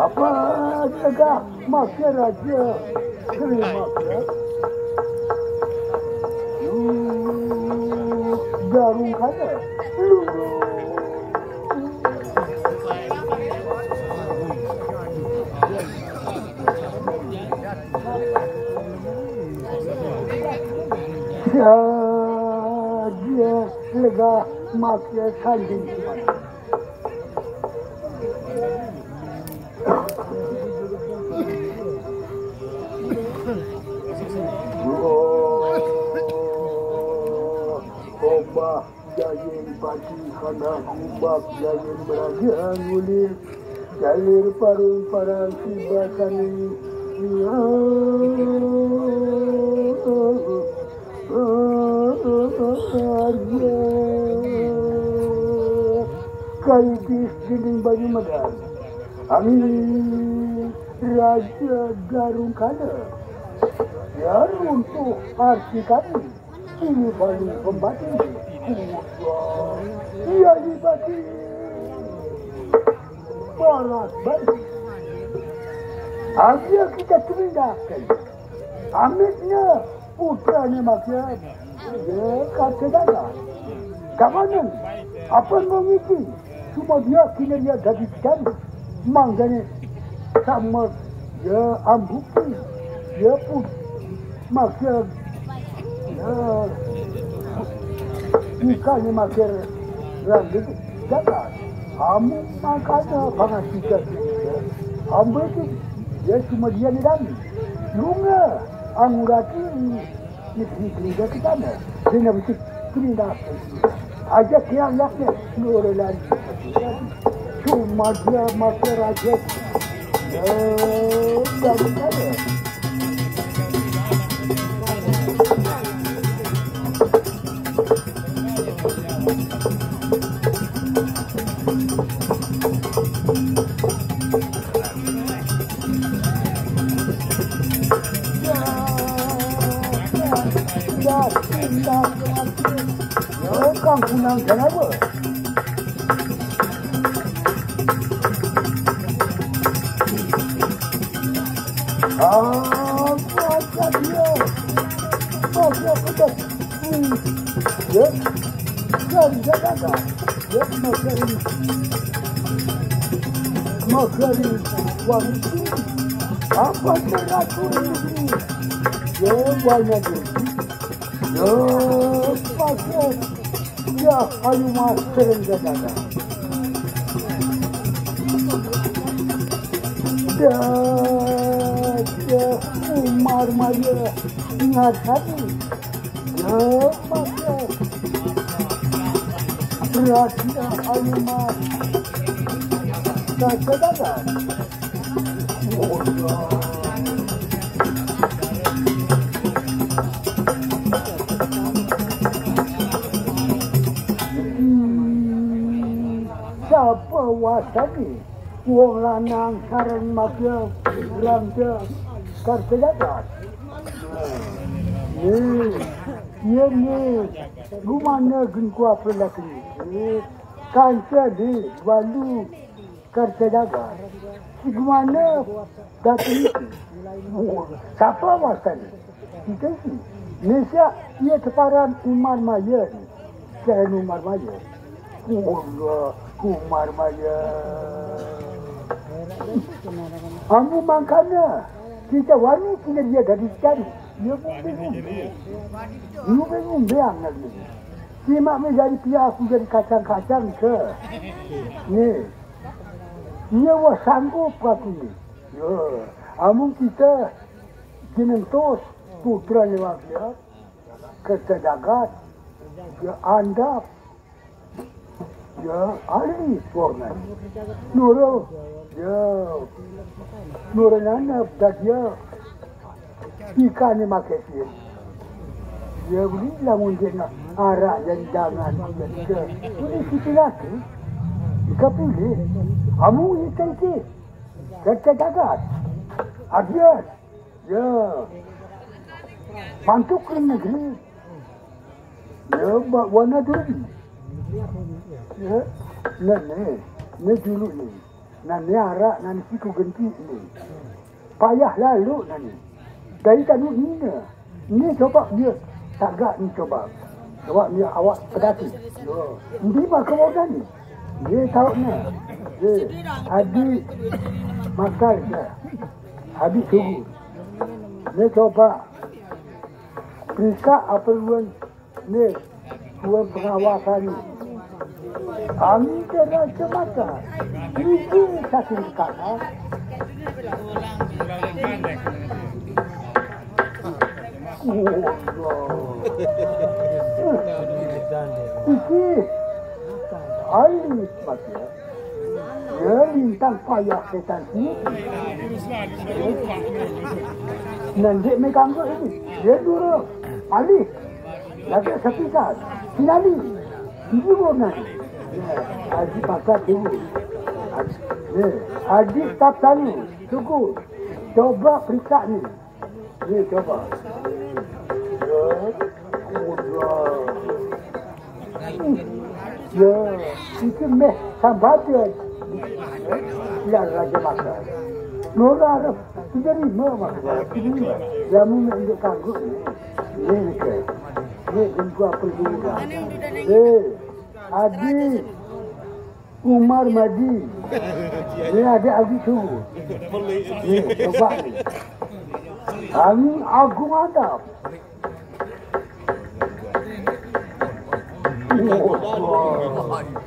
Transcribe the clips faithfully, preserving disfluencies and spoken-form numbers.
Apa dega masyarakat terima kasih. Garung kada. Saja lega maksud sanjing. Obah jayin pati kana kubak jayin beraja nguli jalir parung parang sibasan. Kaitis dinding banyu medar. Amin. Raja Garung Kala. Ya runtuh arti kami. Ini baru pembatin. Iya di batin. Barat batin. Aja kita terindahkan. Amitnya putranya makin. Ya, kata dada. Kawanan. Apa ngomong itu? Cuma dia kena dia dadi ikan. Manggane sama ya ambuki. Ya pun. Makin. Ya. Ikan makin. Lanjut. Jaga. Amu makanya bangat kita. Ambuki. Ya cuma dia ni dami. Lunga. Angurati. Negeri Gerida ke sana. Dia nak betul. Gerida. Aja kian yaknya. Nurul lari. Cuma dia masa raja. Eh, dari sana. Kang Kunang kenapa? Ah, dia. Oh, dia pedas. Hmm. Ya. Dia bisa gagal. Ya, makari. Makari. Wah, apa teratur ini? Ya, banyak. Ya, pakai. Ya, ayo mas sering gagal. Ya, ya, Umar Maya. Ingat hati. Ya, pakai. Raja Ayuma. Kata-kata. Hmm, siapa wasani? Wong lanang sareng maga rangga kartedakan. Nih, iya nih. Gumana gen ku apa lagi? Kanca di walu kerja dagang. Si gumana datang itu? Siapa makan? Kita sih. Indonesia, ia teparan Umar Maya ni. Saya Umar Maya. Allah, Umar Maya. Amu mangkana. Kita wani kena dia dari sekali. Dia pun bingung. Dia bingung dia ngerti. Simak menjadi pihak aku jadi kacang-kacang ke. Ni. Iya wah sanggup aku ni. Ya, amun kita jenentos putra lewat dia, kesedagat, ya andap, ya ahli suarna. Nurul, ya, nurul nanap, dah dia. Ikan ni makai sih. Dia beli lamun dia nak arak dan jangan dia. Ini siti lagi. Ikan pilih. Amu ikan sih. Kata jagat. Agian. Ya. Mantuk ke negeri. Ya, bak warna duri. Ya. Nah, ni. Ni dulu ni. Nan ni arak nan siku genti ni. Payah lalu nan ni. Dari tanu ni ne. Ni coba dia tagak ni coba. Coba ni awak pedati. Yo. Ndi maka orang ni. Dia tahu ni. Dia. Adi makan dia. Adi tunggu. Ni coba. Periksa apa ruang ni. Ruang pengawasan ni. Kami kena semata. Ini satu kata. Iki. Air mati. Dia lintang payah setan sini. Nanti megang ini. Dia dulu. Alih. Lagi sepisan. Finali. Ini warna. Ya, Haji Pasar dulu. Ya, Haji Tatani. Tunggu. Coba periksa ni. Ni coba. Ya. Mudah. Ya. Itu meh sambat dia. Ya, Raja Masa. Nora harap. Kita ni meh maksudnya. Kita ni meh. Ya, mu nak tunjuk kangkut ni. Ni ni ke. Ni jumpa pergumulan. Eh, Adi. Umar Madi. Ni ada Adi tu. Ni, coba ni. Kami Agung Adab.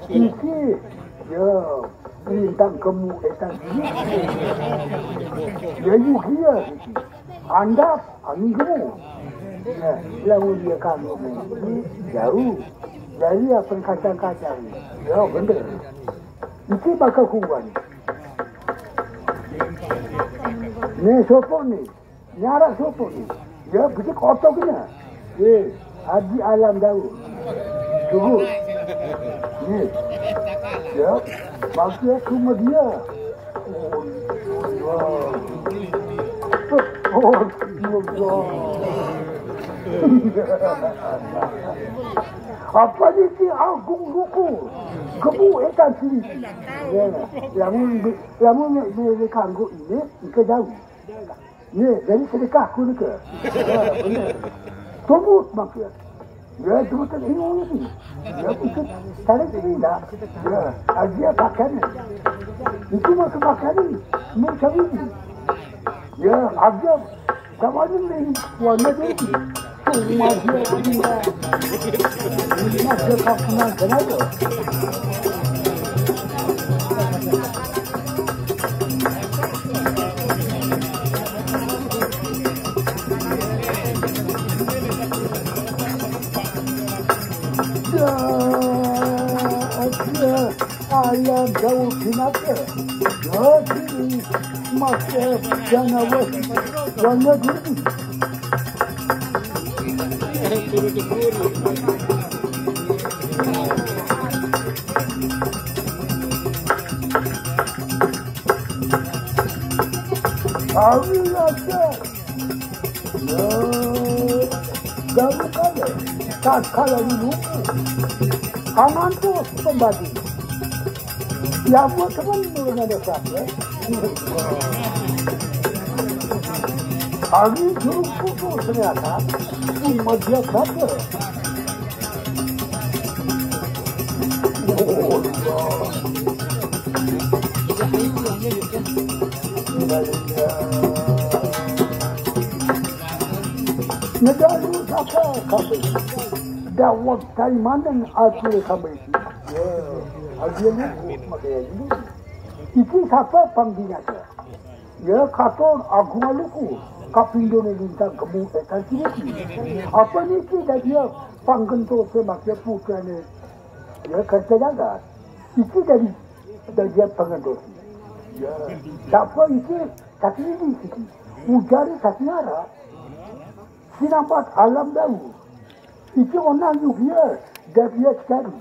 Iki, ya, bintang kemu etan. Ya, you here. Andap, angin kemu. Ya, lalu dia kamu ni. Jauh. Jadi apa kacang-kacang. Ya, bener. Iki bakal kuat. Ni sopok ni. Nyarak sopok ni. Ya, betul kotor kena. Eh, Haji Alam Daud. Tunggu. Ni. Ya. Maksudnya cuma dia. Oh, oh, oh. Apa ni si Agung Luku? Kebu etan sini. Ya. Lamun, lamun ni, ni, ni kanggo ini, engke jauh. Ye, jadi sedekah ku nika. Ya, bener. Tubut maka. Ya, tubut tak ingat ni. Ya, itu cari tidak. Ya, aja pakai ni. Itu maka pakai ni. Ni cari ni. Ya, aja sama ni ni. Warna dia ni. Cuma dia ni. Cuma dia tak kenal kenapa. Ayam jauh binatang. Jadi, maka jangan wasi. Jangan dulu. Kami rasa. Ya, garu kada. Kakala dulu. Kamantos pembagi. Ya, buat teman dulu ada siapa? Kami dulu putus ternyata. Cuma dia kata. Negara saka kabeh. Daweg kaimanen atur kabeh. Ya, agen makaya ini. Iki saka pangginyata. Ya, katon Agung Aluku, kapindone lintang kemu etan siniki. Apa niki dadi panggento semake putrane, ya, kerta jagat. Iki dadi, dadi panggento. Ya, sapa iki? Saking ndi siki? Ujare saking arah. Sinambat Alam Daud. Iki onang yugia, dadia sekali.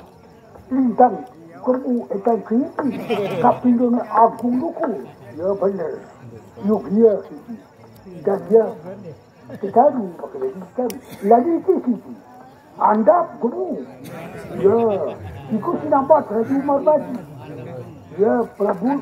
Lintang kemu etan kripi, kapindone Agung Luku. Ya bener. Yugia siki. Dadia sekali, pakai lagi sekali. Lagi iki siki. Andap kemu. Ya. Iku sinambat Raja Umar Baji. Ya, Prabu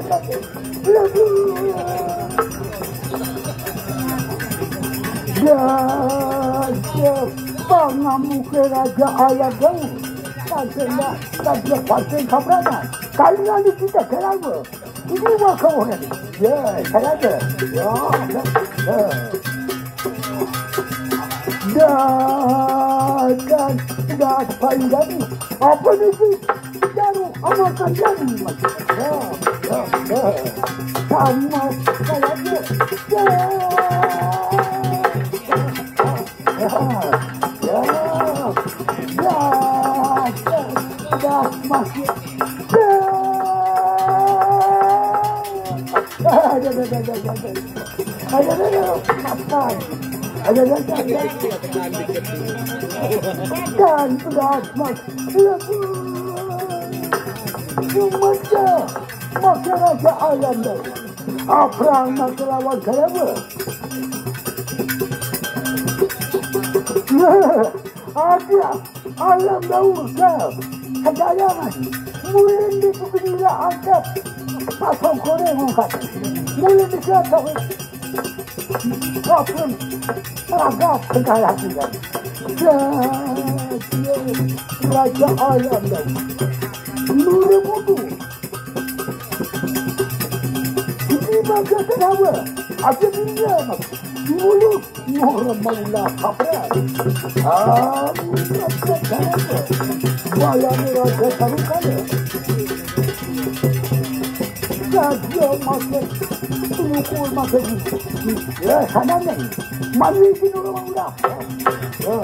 Lebu. Ya, ya, pangamuke raja ayam bau. Tante ya, tante pancing kabranan. Kalian di kita kenapa? Ini mah kau orang. Ya, saya ada. Ya, ya, ya. Dah, dah, dah, paling jadi. Apa ni sih? Jaru, amalkan jaru, Mas. Ya, ya, ya. Sama saya ada. Ya. Ya, ya, ya, ya, masih. Ya. Ada, ada, ada, ada, ada. Ada, ada, ada, makan. Ada, ada, ada, ada. Makan, pedas, mas. Ya, cuma dia. Makan aja ayam dah. Apa nak lawan saya, apa? Ada. Alam daur ka. Kadayangan. Mulin di pagkilala ka. Pasang ko rin ang kat. Mulin di ka tawid. Kapun. Raga kadayangan. Sa, raja alam daw. Nuri mo to. Hindi magkakalawa. At yung mga. Mulog. Mura maula kapre. Ah, wala ni raja tarukane. Raja make, tulukul make. Ya, sana ne. Mali sinuro maula. Ya, ya,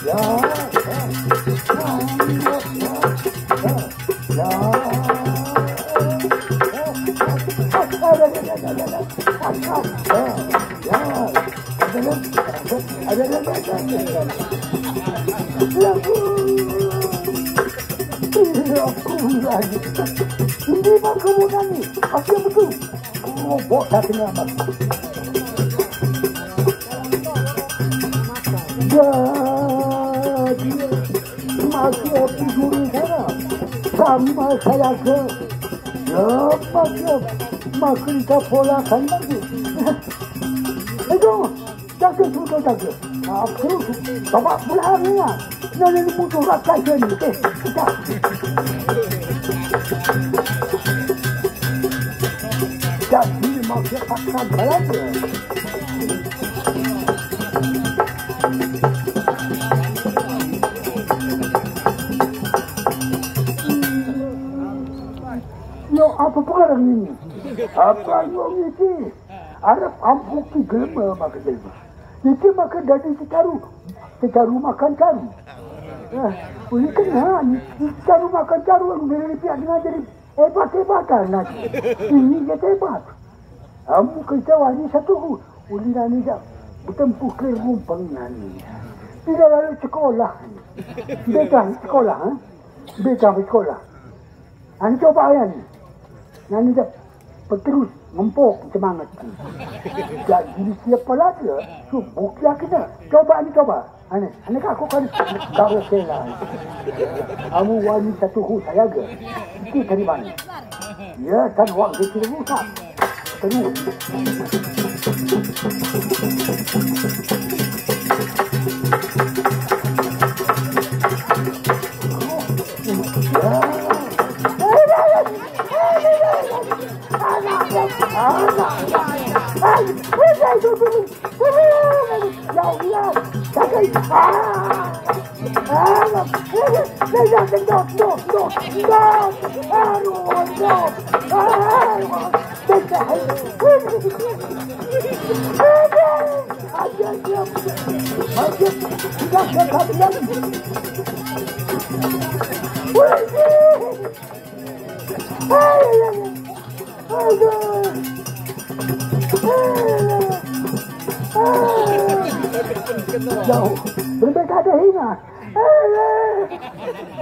ya. Ya. Ya. Ya. Hindi ba kamu nani? Apa betul? Robot hatinya amat. Jadi, masih aku dulu sana. Sama saya ke. Ya, masih. Makin tak pola kan lagi. Itu. Jaga, sudah jaga. Aku coba pulang ya. Jangan musuh rakyat ini, eh, kita. Jadi masyarakat Belanda. Yo, apa pengarang ini? Apa yang ini? Arab ampuki gelema maka gelema. Iki maka dadi tecaru. Tecaru makan caru. Eh, uli kena ni, tecaru makan caru, uli dari pihak dengan jadi hebat-hebatan lagi. Ini dia hebat. Amu kerja wani satu ku, uli nani dah bertempuh ke rumpang nani. Tidak lalu sekolah. Beda sekolah, ha? Beda sekolah. Ani coba ayah ni. Nani dah berterus ngempok semangat. Jadi siapa lagi? Subuh dia kena. Coba ni coba. Ani, ani aku kan baru kela. Kamu wani satu hu saya ke? Itu dari mana? Ya, kan wang dia tidak usah. Terus. Jauh. Berbeda ada hina.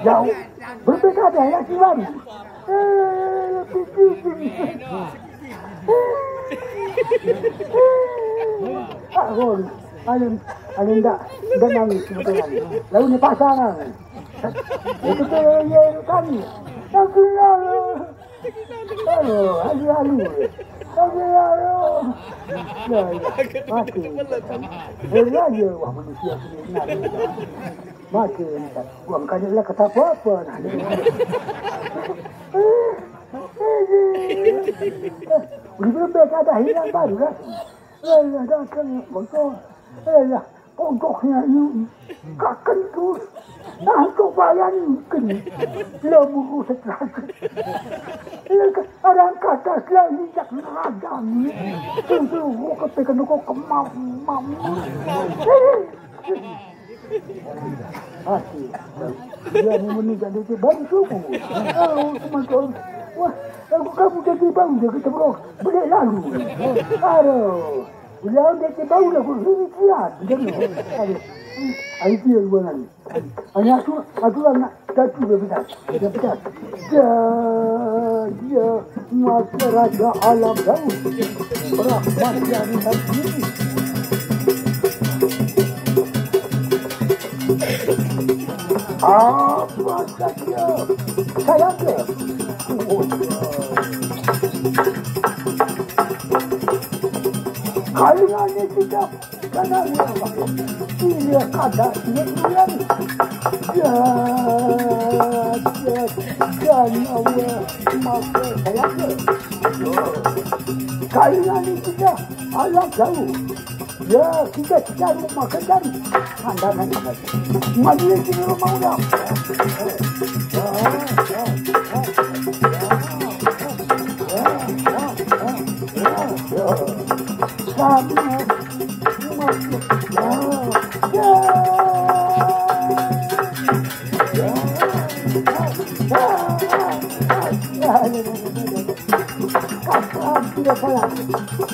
Jauh. Berbeda ada ya, Iwan. Ah, gol. Alin, alin dah, dah nangis betul. Lalu ni pasang. Itu tu ya kami. Aku lalu. Aduh, aduh, aduh. Aduh, aduh. Ya, ya. Mati. Beri aja wah manusia sini. Mati. Gua makanya lah kata apa-apa. Nah, dia. Udah belum biasa ada hilang baru lah. Ya, ya, dah kan bocor. Ya, ya. Pokoknya ini kaken tu. Nah, tu bayangkan. Lembu seterasa. Orang kata selalu tak ragang. Tentu kau katakan kau kemam-mam. Mati. Dia ni meninggal dia baru subuh. Oh, teman-teman. Wah, aku kamu jadi bau dia kata bro. Boleh lalu. Aduh. Dia dia baru lah aku ini dia. Dia ni. Aduh. Ai dia dua ni. Hanya aku aku nak satu dia pedas. Dia pedas. Dia dia masa raja alam daun. Rahmat yang ini. Apa saja saya ada. Kalian ini tidak kenal. Iya kada ini. Ya, ya, dan Allah maka saya ada. Kalian ini tidak alam jauh. Ya, kita cari rumah ke cari. Pandangan kita. Mari kita rumah orang. Kami rumah. Ya. Ya. Ya. Kapan tidak salah.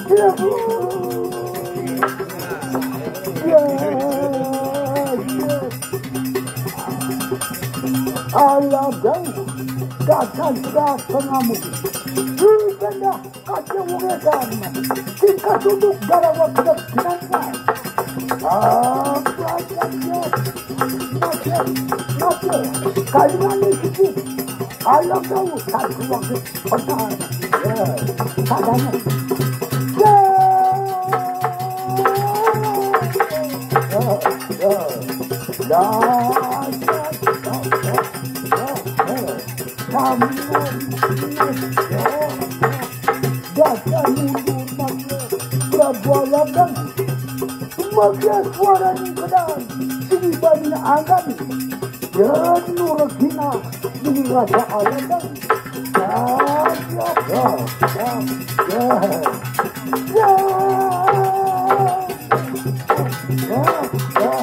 Tidak. Ya, ya. Alah jauh. Datang sudah pengamu. Sudah kaca uredan. Tingkat duduk dalam waktu kenapa? Apa saja. Macam, macam. Kalian ini. Alah jauh. Satu waktu. Pertahanan. Ya. Sadanya. Ya. Ya. Ya. Ya. Sampun. Dasar mundur mangke Prabu Alam Dalu. Mangke suarane pedang, sing bani anggan. Yen nuregina dening Raja Alam Dalu. Ya, ya, ya, ya, ya. Ya. Ya, ya.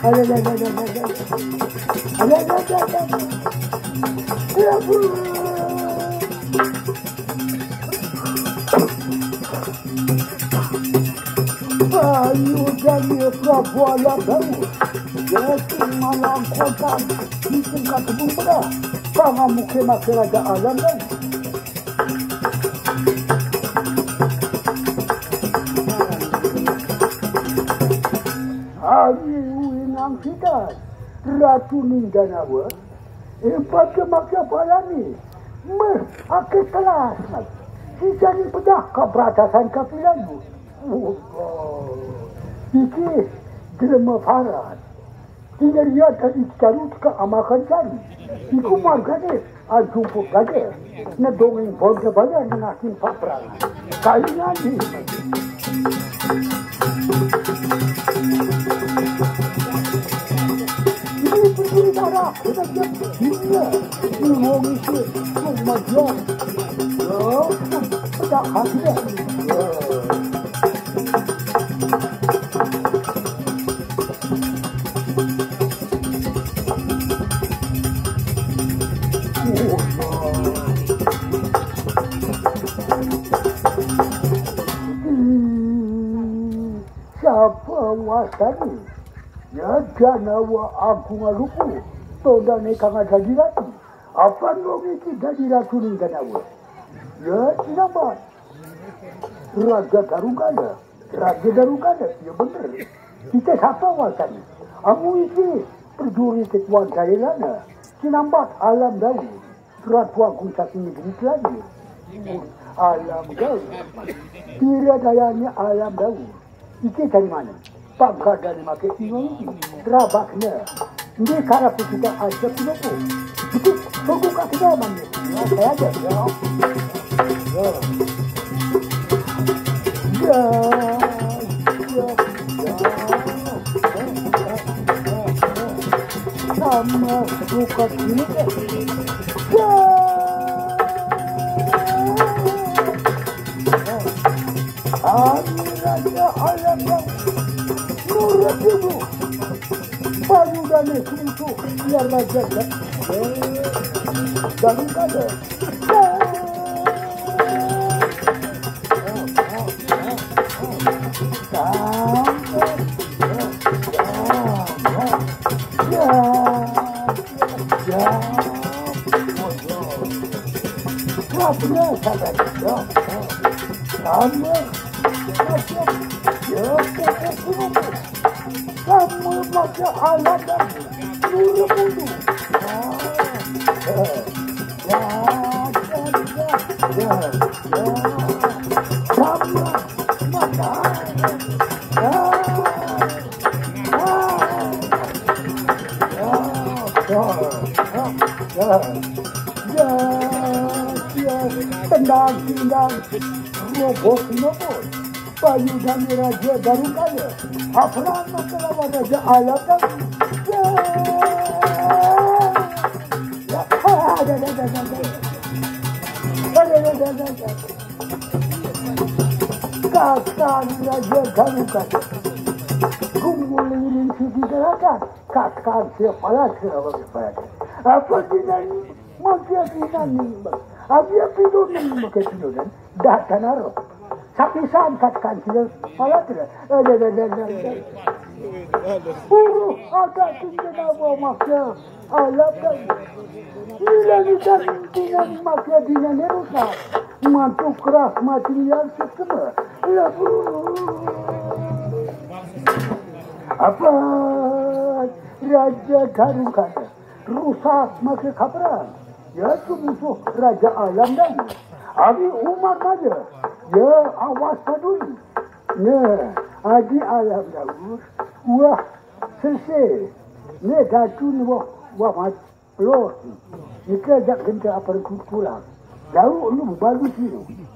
Ada, ada, ada, ada, ada. Ada, ada, ada, ada. Ya, Bu. Ayo, jani Prabu Alam Dalu. Ya, sing malang kota, sing katebung bedah. Pangamuke make Raja Alam Dalu. Ari winang kita, Ratu Ningganawa, ipat kemakya palani, meh ake kelas, sisani pedah kabratasan kapilayu. Oh, iki jelema parat. Tinarian tadi caru teka amakan cari. Iku margane anjung pun gade. Nedongeng bonda bayar nengakin paprangan. Kalingan di. Ini perlu darah. Kita siap. Iya. Ini wong itu. Wong majuan. Ya. Pedak hati dah. Ya. Sapa wastani? Ya, Janawa Agung Alupu, tondane kang dadi ratu. Apan wong iki dadi ratu ning Janawa? Ya, cinambat. Raja Darungkala. Raja Darungkala, ya bener. Kita sapa wastani? Amu iki prajurit Ketuan Daelana. Cinambat Alam Dalu. Ratu Agung saking negeri Kelangi. Alam Dalu. Pira dayane Alam Dalu. Iki dari mana? Pangkadane make ino iki. Rabakne. Ini karep kita aja pinapa. Iki tunggu kaki daman ya. Saya aja. Ya. Ya. Ya. Ya. Ya. Sama buka dulu. Ya. Amin Raja Alam yang nurut ibu. Baru dan itu ya Raja. Dari kada. Ya, ya, ya. Wah, bener, sabar. Ya, ya. Sama. Ya, ya, ya, ya. Sama macam alat dan nurut itu. Ah, ya, ya, ya, ya, ya. Sama macam alat. Ya. Ya, ya, ya, ya, tendang, tendang, roboh nopo. Bayu dan Raja Darungkala. Apa nama kelawan Raja Alam dan ya. Ya, ada, ada, ada, ada, ada. Ada, ada, ada, ada. Kakan Raja Galuh Kaca. Gumul iring siji gerakan. Kakan siap palas siap palas. Apa dinani? Magia dinani. Abi api donen makai pidonan. Datan aro. Sapisan kakan siap palas. Ada, ada, ada, ada. Uruh ada tinggi nama makia. Alam dan nilai dan dengan mafia dengan rusak. Mantu keras mati yang sesama. Labu. Apa? Raja Garung kata. Rusak maka kaperan. Ya itu musuh Raja Alam dan. Abi umat aja. Ya awas peduli. Nah, adi Alam Daud. Wah, sese. Ne datu ni wah, wah mat. Los. Nika jak genta apa rengku pulang. Jauh lu bagus ni.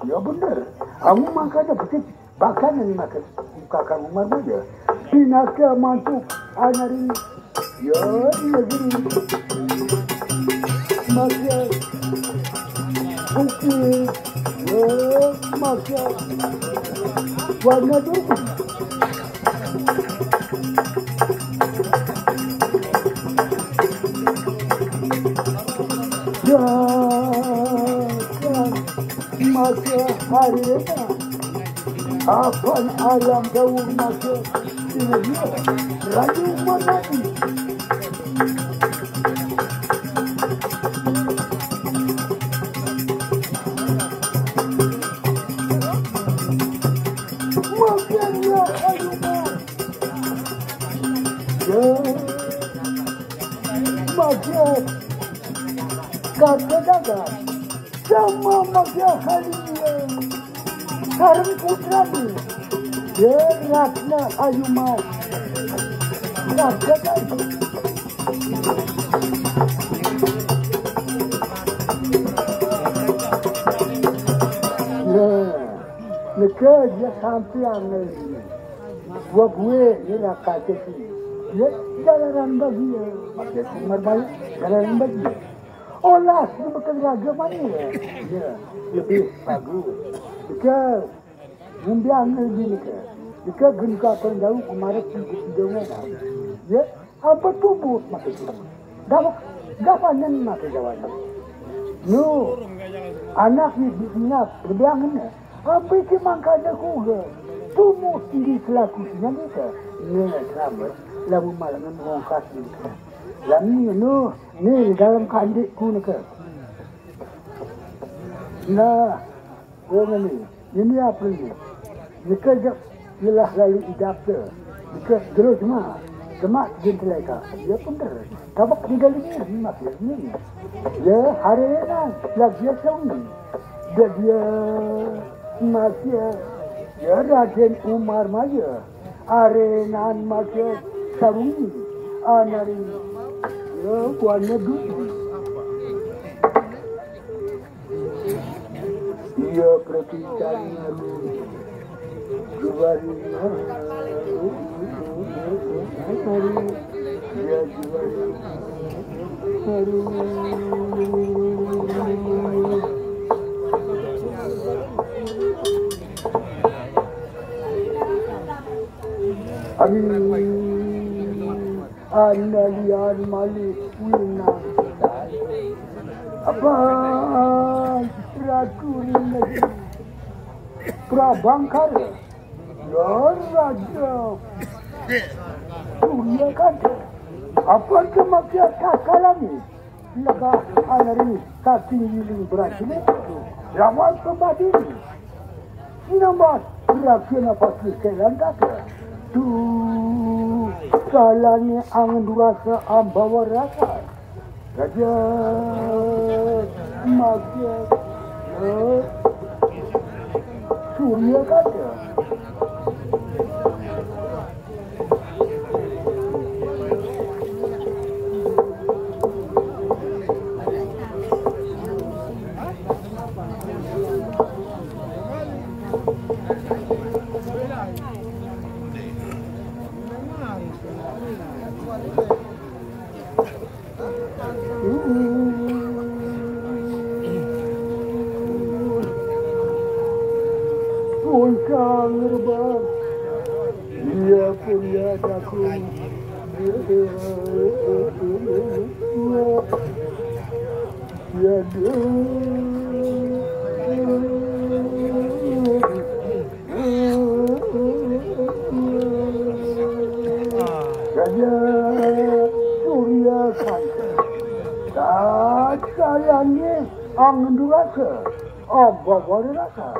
Ya bener. Aku mangkana betik bakanan makan kakang Umar Maja. Pinaka mantuk anari. Ya, iya gini. Maka bukti. Ya, maka warna dulu. Ya, ya, maka hari ini. Apan alam daun maka ini dia. Raja Umar lagi. Makan ya, ayo, Mak. Ya. Makan. Kata dagang. Sama makan hari ini. Sarang putra ni. Ya, Ratna, ayo, Mak. Kata dagang. Ya. Nika dia sampai angin. Dua buah ni lah kata sini. Ya, jalaran bagi ya. Maksud Umar Bayu, jalaran bagi ya. Olah, ni betul raja mana ya? Ya, lebih bagus. Nika, ngumbi angin lebih nika. Nika genuka pendau kemarin tiga tiga mana. Ya, Apa tubuh maksud itu? Dah, dah panen maksud Jawa ni. Nu, anak ni diingat, lebih angin ni. Apa itu mangkana ku ke? Tumu tinggi selaku sinyal ni ke? Ni, selamat. Lalu malangan mengongkas ni ke? Lalu ni, nu, ni dalam kandik ku ni ke? Nah, Oh, ngene. Ini apa ni? Nika jak jelah lalu idap ke. Nika terus cuma. Cuma dia teleka. Dia pun ter. Tabak di dalam ni, mak ya ni. Ya, hari ini lah biasa ni. Dia dia masih ya Raden Umar Maya. Arenan maksud sarungi anari ya kuannya dulu. Iya perpincang ngaru juari ngaru iya juari ngaru. Amin. Analian malih winang. Abang Ratu Rinegeri Prabangkara. Ya Raja. Surya Kaca. Apa kemaksiatan kalami? Lega anari katinggiling berajinit lawan pembadin. Nambah berakhir nafas keselan kata. Tu kalani angin durasa ambawa rasa. Raja makia Surya kata. Puncak ngerebah, dia pun dia takut. Ya dia. Raja Surya Sangka. Kacayane ang duraka, apa waraka.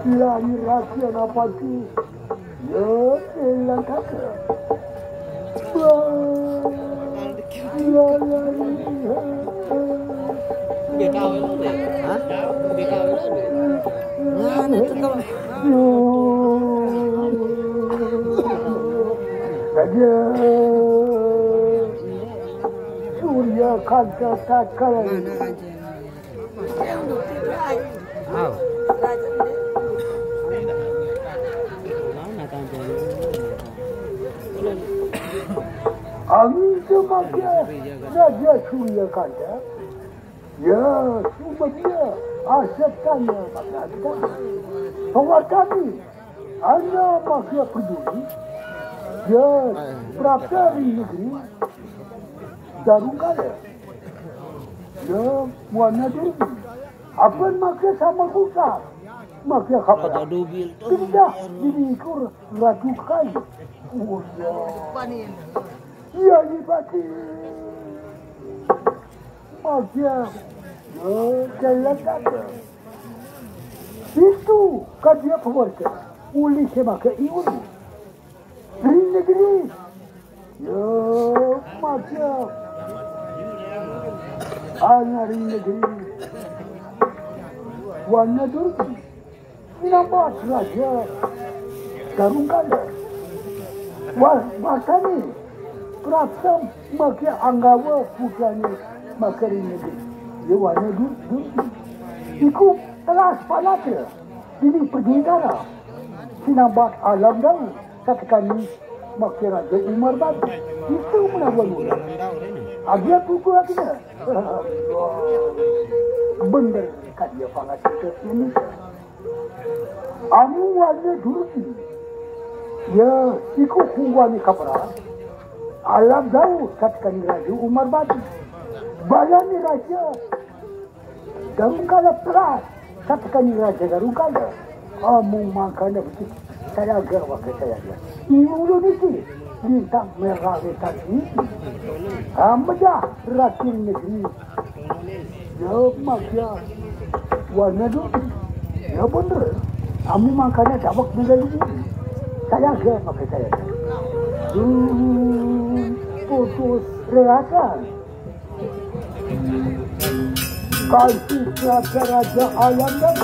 Lahir rakyat apa tu? Ya, elang kata. Wah. Hah? Mana tu kau? Raja Surya Kanta tatkala Amin tu makia Raja Surya Kanta. Ya, cuma dia asetanya makia kita. Penguatani. Ana makia peduli. Ya, berapa ringgit? Darungkala. Ya, wana dulu. Apa makia sama kuka? Makia kapala. Pindah dini ikur ratu kai. Iya, iya, pati. Makia, ya, jalan kata. Itu kadia pewarga. Uli semakia iun. Ring negeri. Ya, makia. Ana ring negeri. Wana dulu. Minambat raja Darungkala. Wah, makani prapta makia anggawa putranya makia ring negeri. Ye wana du du. Iku telas palatra dini pergi dara. Sinambat alam dau satekani makia Raja Umar Batu. Itu menawa nura. Agia kuku akhirnya. Bener kadia pangat kita ini. Amu wana dulu. Ya, iku kuwani kapra. Alam dau satekani Raja Umar Batu. Balani Raja Darungkala telas satekani Raja Darungkala. Amu mangkana beti sayaga waka sayaga. Iulu niki lintang merah letan ini. Amedah ratin negeri. Ya, makia wana dulu. Ya, bener. Amu mangkana dawak bela ini. Sayaga waka sayaga. Hmm, putus reakan. Kasih raja-raja alam dan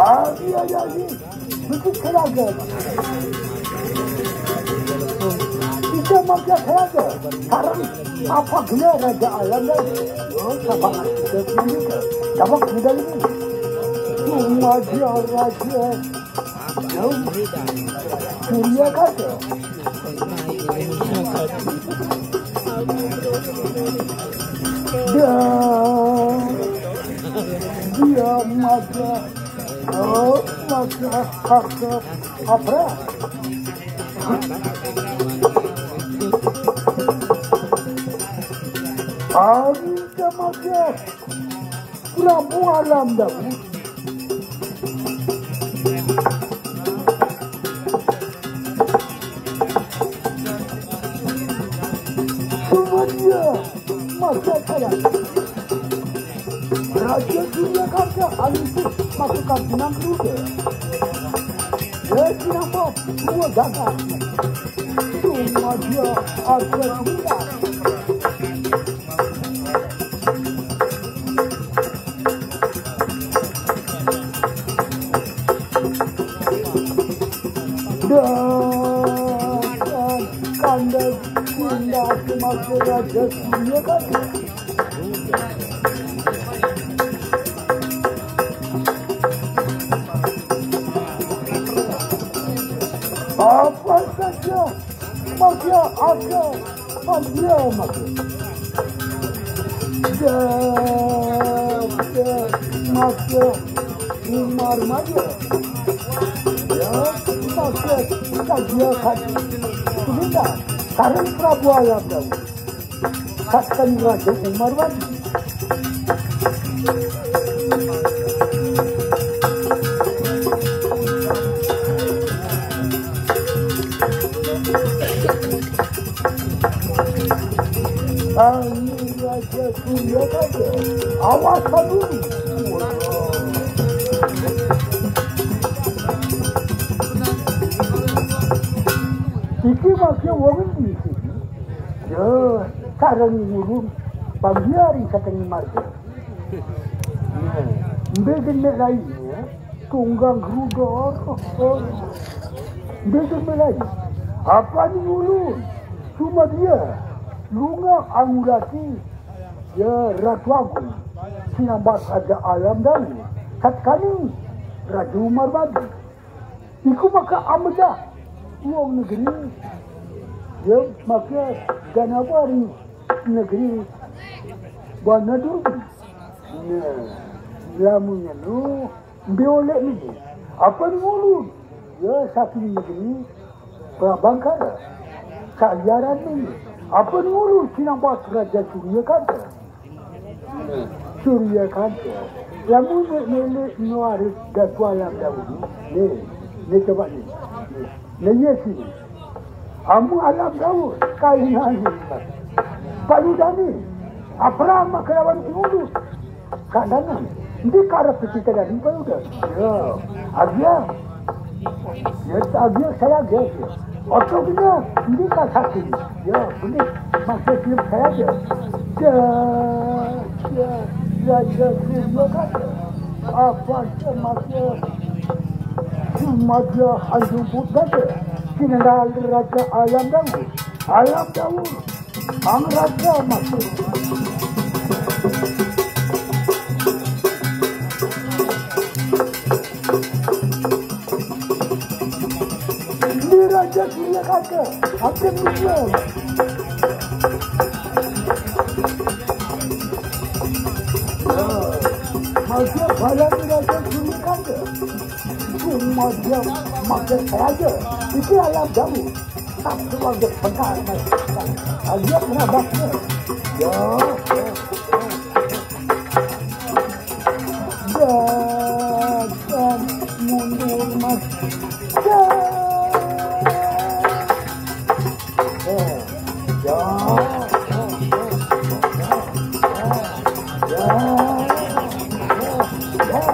Abi aja ni. Betul kelaga. Kita makan kelaga. Sekarang apa guna raja alam dan? Oh, sabar. Kita punya. Sabar kita ini. Cuma dia raja. Jauh. Surya kata. Dia, dia maka, oh, maka, maka, apa? Angin maka, Prabu Alam Daud. Semuanya masyarakat. Raja Surya Karta alih masukkan enam ruda. Ya, kenapa dua gagal? Semuanya ada sembilan. Dan kanda bunda semasa raja Surya kan. Apa saja magia ada. Panjang makin. Makin, makin. Umar makin. Ya, makin. Kajian kaji. Sebentar. Sekarang Prabu Alam Daud. Katakan Raja Umar makin. Angin raja Surya raja. Awas dulu. Iki makia wong di sini. Ya, sekarang ngurung pambiari kateng marga. Ya, mbegen nek lainnya. Tunggang gerudor. Dia tu mulai. Apa ni ulun? Cuma dia. Lunga angulati. Ya Ratu Agung. Sinambat Raja Alam Daun. Kat kami. Raja Umar Badi. Iku maka ambedah. Wong negeri. Ya maka ganabari negeri. Bana dulu. Nah, lamunnya lu. Biolek ni. Apa ni ngulu? Ya, saking negeri Prabangkara. Sayaran ni. Apa ni ngulu? Sinambat Raja Surya Kanta. Surya Kanta. Lamun ni, ni, ni, ni, ada dua yang dahulu. Ni, ni coba ni. Ni. Nah, iya sini. Amu alam gaul, kaingan. Palu dani, apa maka lawan pengulu. Kandangan, di karep kita dari palu dah. Ya, agia. Ya, agia saya agia. Oto kita, di kasaki. Ya, ini maksud saya aja. Ya, ya, ya, ya, ya, ya, apa aja maksud. Madya Anjung Putgada, General Raja Alam Daun, Alam Daun, Ang Raja Masuk. Ini Raja Surya Kata, Hakim Muslim. Masuk Balang Raja Surya Kata. Cuma dia makan saja. Itu alam jauh. Tak keluar dia sebentar, mas. Dia pernah baknya. Ya. Jangan mundur, mas. Ya. Ya. Ya. Ya. Ya. Ya. Ya. Ya. Ya. Ya.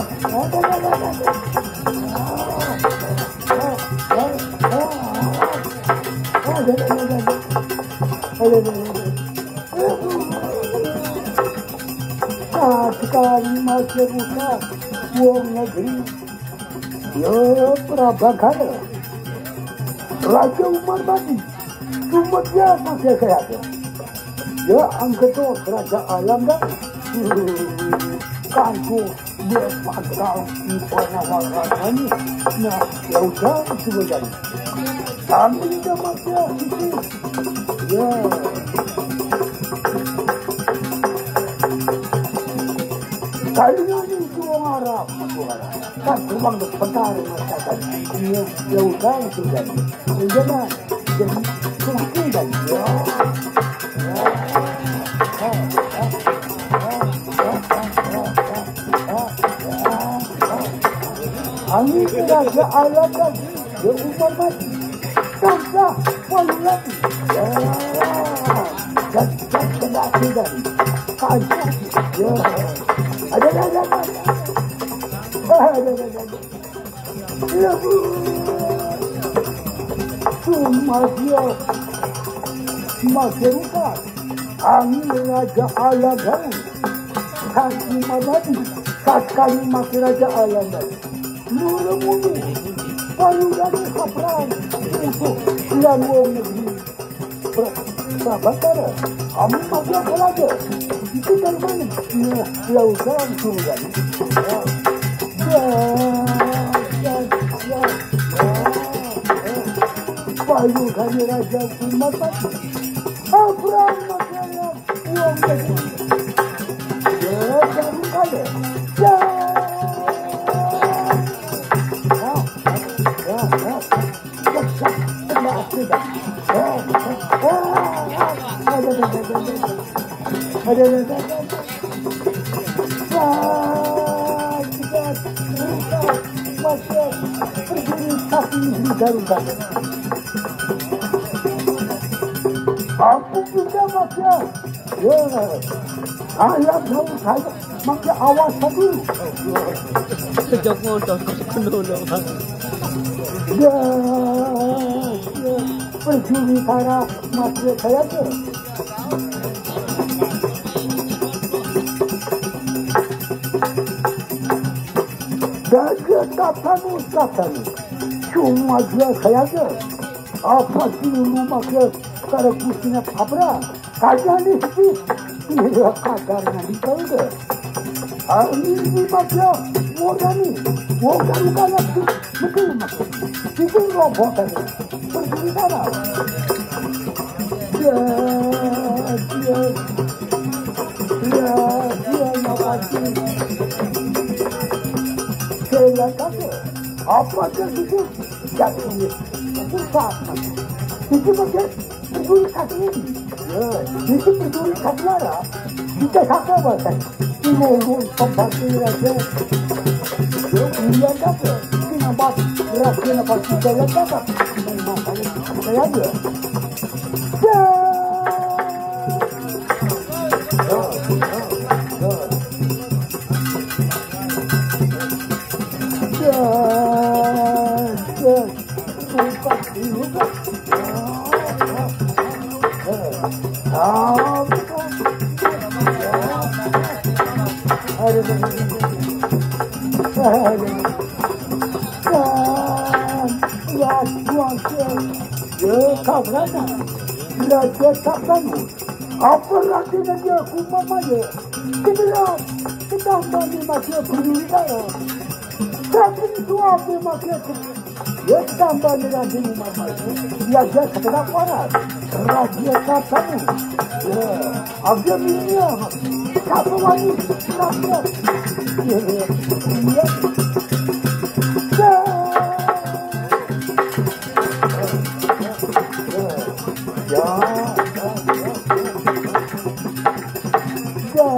Sekali masih buka wong negeri. Ya, Prabangkara. Raja Umar Badi. Cuma dia masih saya ada. Ya, angketo Raja Alam dah. Kanggo dia pantau di panawaran. Nah, ya udah, itu saja. Kami tidak masalah itu. Ya. Kalian itu orang Arab, orang Arab. Kan cuma sebentar masyarakat. Ya, ya udah, itu saja. Iya, Mas. Jadi, mungkin kan, ya. Angin tidak ada alam lagi. Ya, Umar mati. Tangkap, paling lagi. Ya. Dan, dan, kena tinggal. Kancah. Ya. Ada, ada, ada, ada. Ada, ada, ada, ada. Sumadia masyarakat, angin raja alam baru, kaki mabadi, kakali maki raja alam baru. Lura mulu, palu dari kapran, untuk silan wong negeri. Pra-, Prabangkara, kamu mati apa lagi? Itu dari mana? Ya, ya udah langsung kan. Ya. Ya, ya, ya, ya, ya. Payu kami raja kumat mati. Abraham makanya uang dari. Ya, baru kaya. Ya. Ya, ya, ya, ya. Ampun kita, Mas, ya. Ya. Ayo, jauh, ayo. Maka awas dulu. Sejak motor, kau penuh loh, Bang. Ya, ya. Perjuri para masuk saya tu. Daja tatanu tatanu. Cuma dia kaya aja. Apa sih lu makai cara kucingnya pabra? Kaya ni sih. Iya, kadarnya di kau deh. Ini baca wong tani, wong tani kaya betul maksud. Itu roboh tadi. Pergi sana. Ya, ya, ya, ya, ya, pasti. Saya kata, apa dia itu? Jatuh. Itu saat itu. Itu macam Pencuri kaki ini. Ya, itu pencuri kaki lara. Kita saka bahasa. Turun pembantu raja. Ya, kemudian kata, ini nampak gerak dia nampak kita yang cakap. Memang saya, saya dia. Ya. Ya, ya, ya. Ya, ya. Apa lagi dia aku mamanya? Kita kita bani masih peduli kaya. Tapi itu apa masih aku? Ya tambah dengan di rumah masih. Ya dia sekedar kuaran. Raja katamu. Ya. Abia milia. Satu lagi. Raja. Ya. Ya. Ya. Ya. Ya. Ya. Ya. Ya.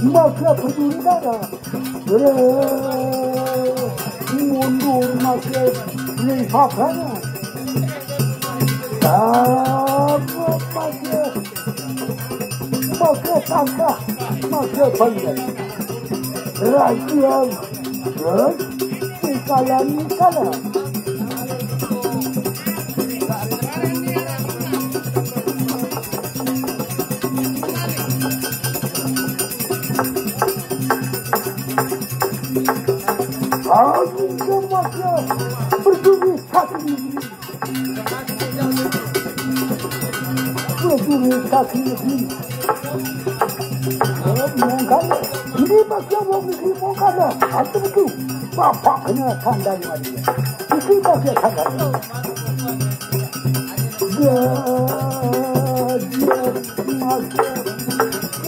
Maka peduli dada. Mundur maka lihat sana. Sama maka, maka sangka, maka pandai. Raja, ya, di kalangan kalangan. Aku terpaksa berdiri kaki negeri. Berdiri kaki negeri. Oh, mongkar. Ini pasti orang negeri mongkar. Aku betul. Bapaknya tanda lagi. Itu pasti tanda. Dia, dia,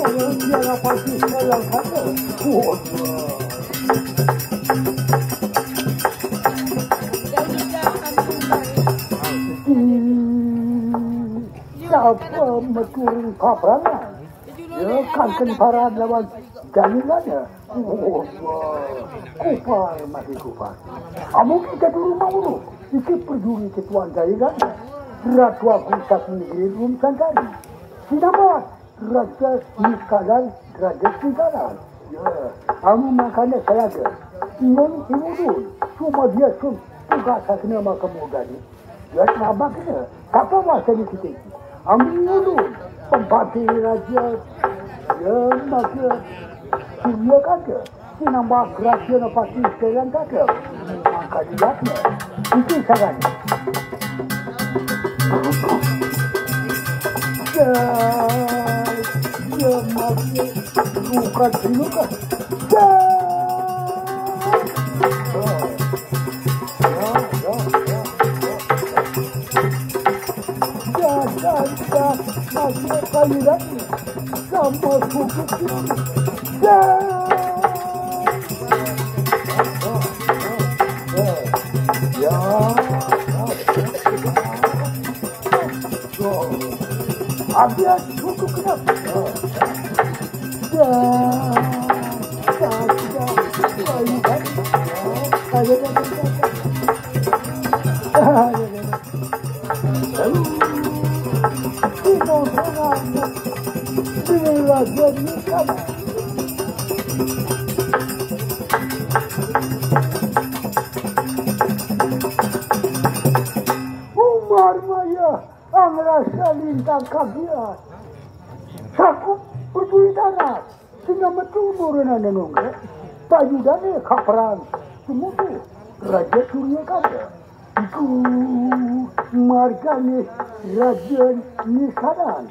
dia, dia pasti dalam sana. Oh, hmm, siapa mencuri kaparangan? Ya, kan kemparan lawan jalilannya. Oh, kupar masih kupar. Amun kita dulu mau dulu. Iki perjuri ketuan jalilannya. Ratu aku tak negeri belum santari. Sinambat. Raja Nikalan, Raja Nikalan. Ya, amu makanya saya ada. Ingon Imudun, cuma dia sun, tugas saya kena makan muda ni. Ya, terabak kena. Kata bahasa ni kita. Amu Imudun, pembati raja. Ya, maka, dia kata. Sinambah kerajaan pasti sekalian kata. Maka dilihatnya. Itu saran. Ya, ya, mati. Bukan, bukan. Ya. Ya, ya, ya, ya. Ya, ya, ya. Masuk kali lagi. Sama suku kita. Ya. Ya. Habis suku kita. Ya. Ya. Ya. Ya. Kita orang bila jadi kamu. Umar maya angrasa lintang kagiat. Saku peduli darat. Sina metu murena nenungge. Payudane kaperan. Semutu Raja Surya Kanda. Iku margane Raja Nisadan.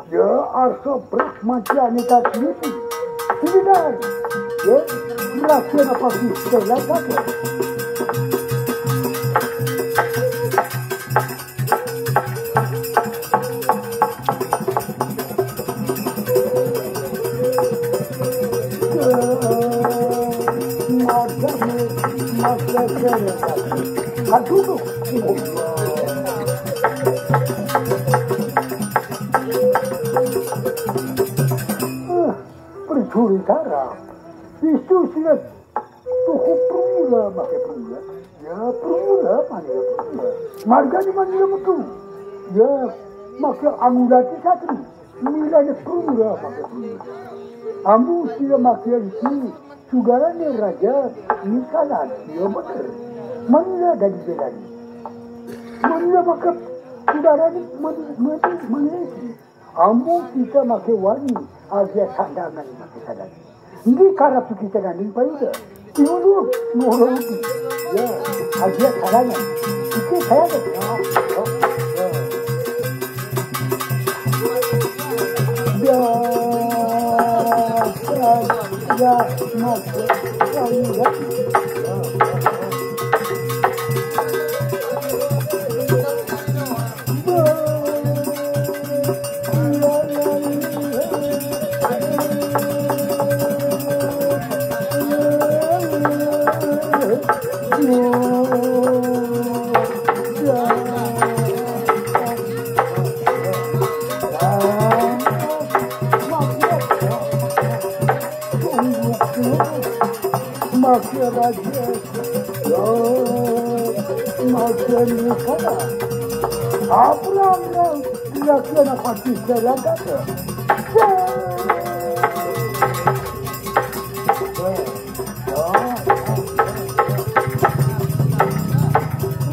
Ya arsa Brahmatiane tasmiti. Sinidan. Ya, raja apa sih? Selat apa? Aduh, perjuritara. Istu silet. Tuhu prula make prula. Ya prula, manira prula. Margane manira metu. Ya make anulati satri. Milane prula make prula. Ambu sira make iki sudarane raja nikalan. Ya bener. Manira dadi belani. Manira make sudarane manira manira iki. Ambu kita make wani agia sandangan make sadari. Ndi karap kita nanding payuda. Iulu noro uti. Ya, agia sandangan. Ike saya ke. Ya, ya, ya. Ya, ya, ya, mas, ya, ya. Masyarakat. Abraham yang dilakukan apa kita langkahkan.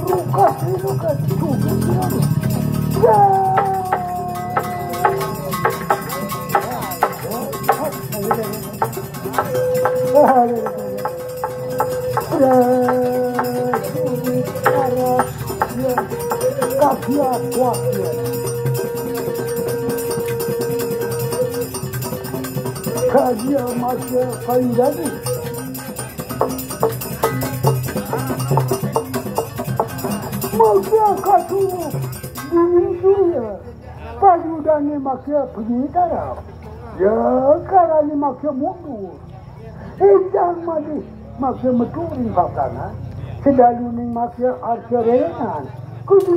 Rukas, rukas, rukas. Kagia kuasia. Kagia masia kayu dadi. Magia katu dingin surya. Payudane make pejitara. Ya karane make mundur. Indang malih make metu ring pabranan. Sedalu ning make arca rerenan. Kudu.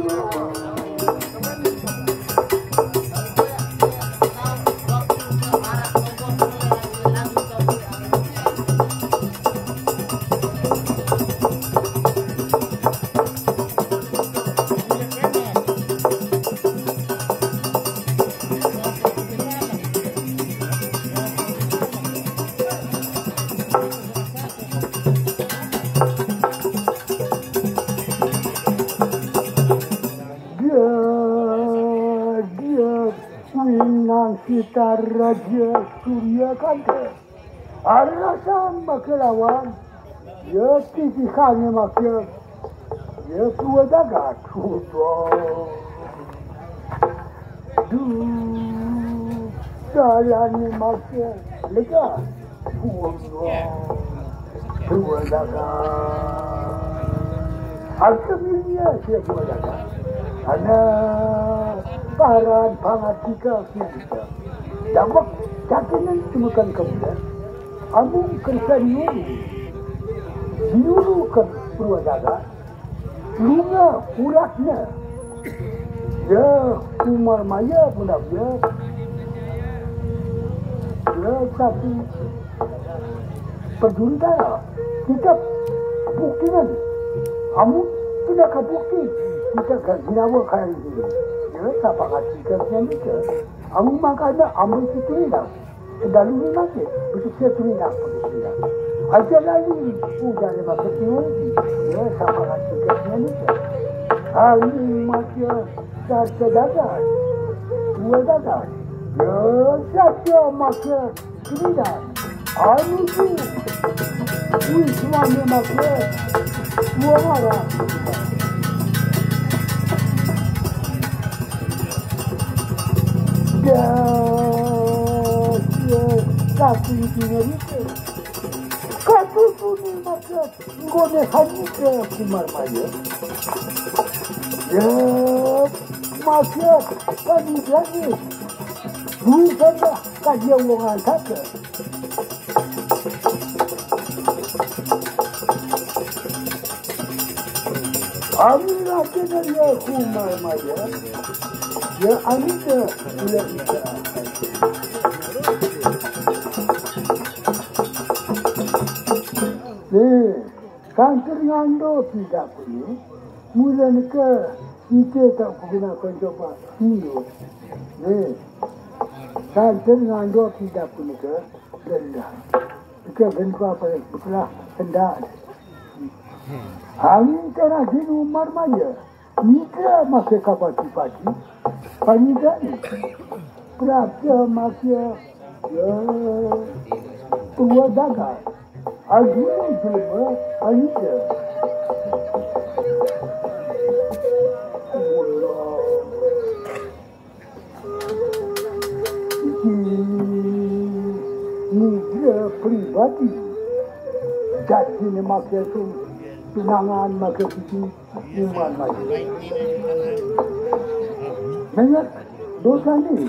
Dia, dia, Winang Sitaraja Surya Kanta. Arasang make lawan, ya titihane make, ya kuat agak. Duh, dalane make lega. Kuat agak. Alkeminya sia kuat agak. Ana paran pangatika kita. Damak cakene temukan kemudian. Amung kersa nyuruh. Nyuruh ke purwa jagat. Lunga uratnya. Ya, Umar Maya pun dia. Ya, tapi perjuritara. Kita buktikan. Amung tidak kabukti. Kita gak ginawa kaya ini. Ya, siapa ngasih kerja kita. Amung makanya amung itu tidak. Sedalu ni mati, betul saya tu ni nak pergi. Aja lali, udah ada masuk ni. Ya, sama rasa ni. Hari macam dah terdagar. Dua dagar. Ya, saja macam Kini dah. Anu tu. Wih, semua ni macam dua orang. Ya, ya, kaki tinggal itu. Kaki tu ni macam Nggone hanike Kumar Maya. Ya, maka kami jadi. Dwi saja kaji wong antaka. Ami lagi dari Kumar Maya. Ya, ami ke, ya, ya. Nih. Kantur ngando tidak punya, mula neka ite tak guna koncoba iyo. Ni, kantur ngando tidak punya ke rendah. Ke rendah apa bekelah rendah. Angin kerajin Umar Maya. Nika makai kapal tipati, panidani. Prapta makai, ya, tua daga. Ajuni jelma, anida. Iki nigra pribadi. Jati ni makai tu, tunangan makai sisi. Umar Maya. Mengat dosa ni,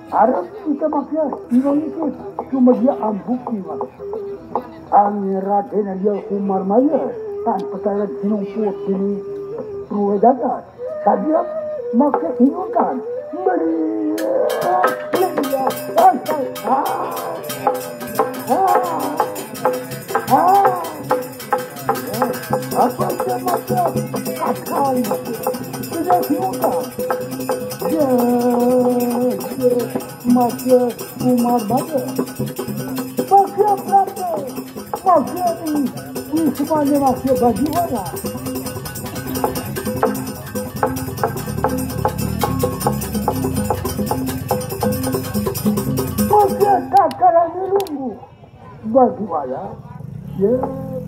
arep kita makia iwang itu cuma dia ambuk ni, Mak. Angin Raden dia Umar Maya, tan petaran sinung put ini ruwe jagat. Sadia makia inukan. Beri. Ah, ah, ah. Apa dia macam akal? Dia siapa? Dia, dia macam Umar Baba. Macam berapa? Macam ni. Ini semuanya macam bagi orang. Macam tak kalah nunggu. Bagi wala, ya,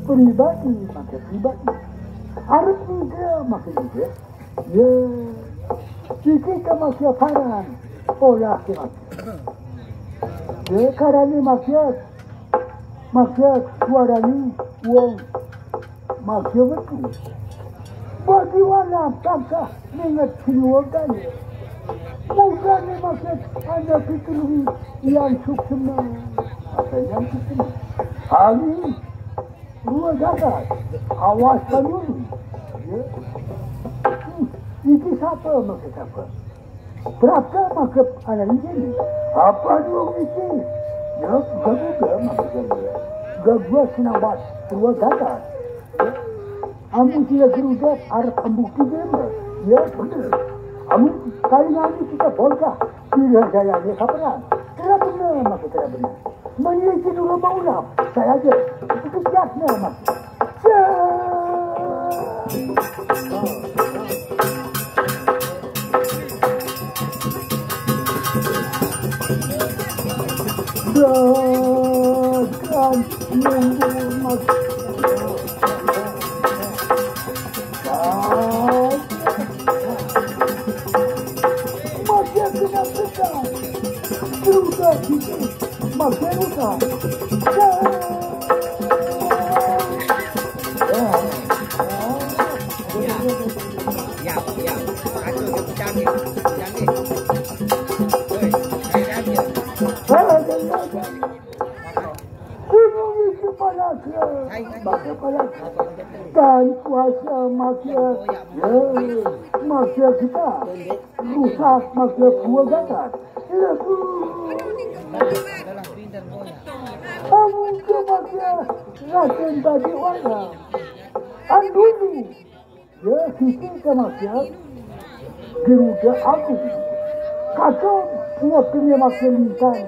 pribadi makai pribadi. Arep niga makai niga, ya, siki ke makai paran, olah ke makai. Ya, karani makai, makai suarani wong makai wetu. Bagi wala tangkah ningat sinuwagan. Mugane maksud anda pitulung yang suksema. Apa yang suksema? Kami dua gagal. Awas kami. Ya. Hmm. Iki siapa maksud siapa? Berapa maksud anak ini? Apa dua misi? Ya, gagal maksud gagal. Gagal senang buat dua gagal. Amun sida gerudak arep embuk tiga mah. Ya, bener. Amun kali ngani kita bocah, pilihan gayanya kaperan. Tidak bener, maksud tidak bener. Meneliti dulu mau ulang. Saya aja. Itu siapnya, Mas. Ya. Dagang nunggu mas. Makin dengan sedang. Sudah gitu. Makin utang. Ya. Ya. Ya, ya. Aduh, dia pecah ni. Pecah ni. Oi, saya dah ambil. Gunung iki panas, ya. Makin panas. Dan kuasa makin, ya, makin kita. Rusak makin kuat datang. Ya, aku ke makin rasen bagi orang. Anduni. Ya, sisi kematian, geruda aku. Kacau, semua dunia makin lintang.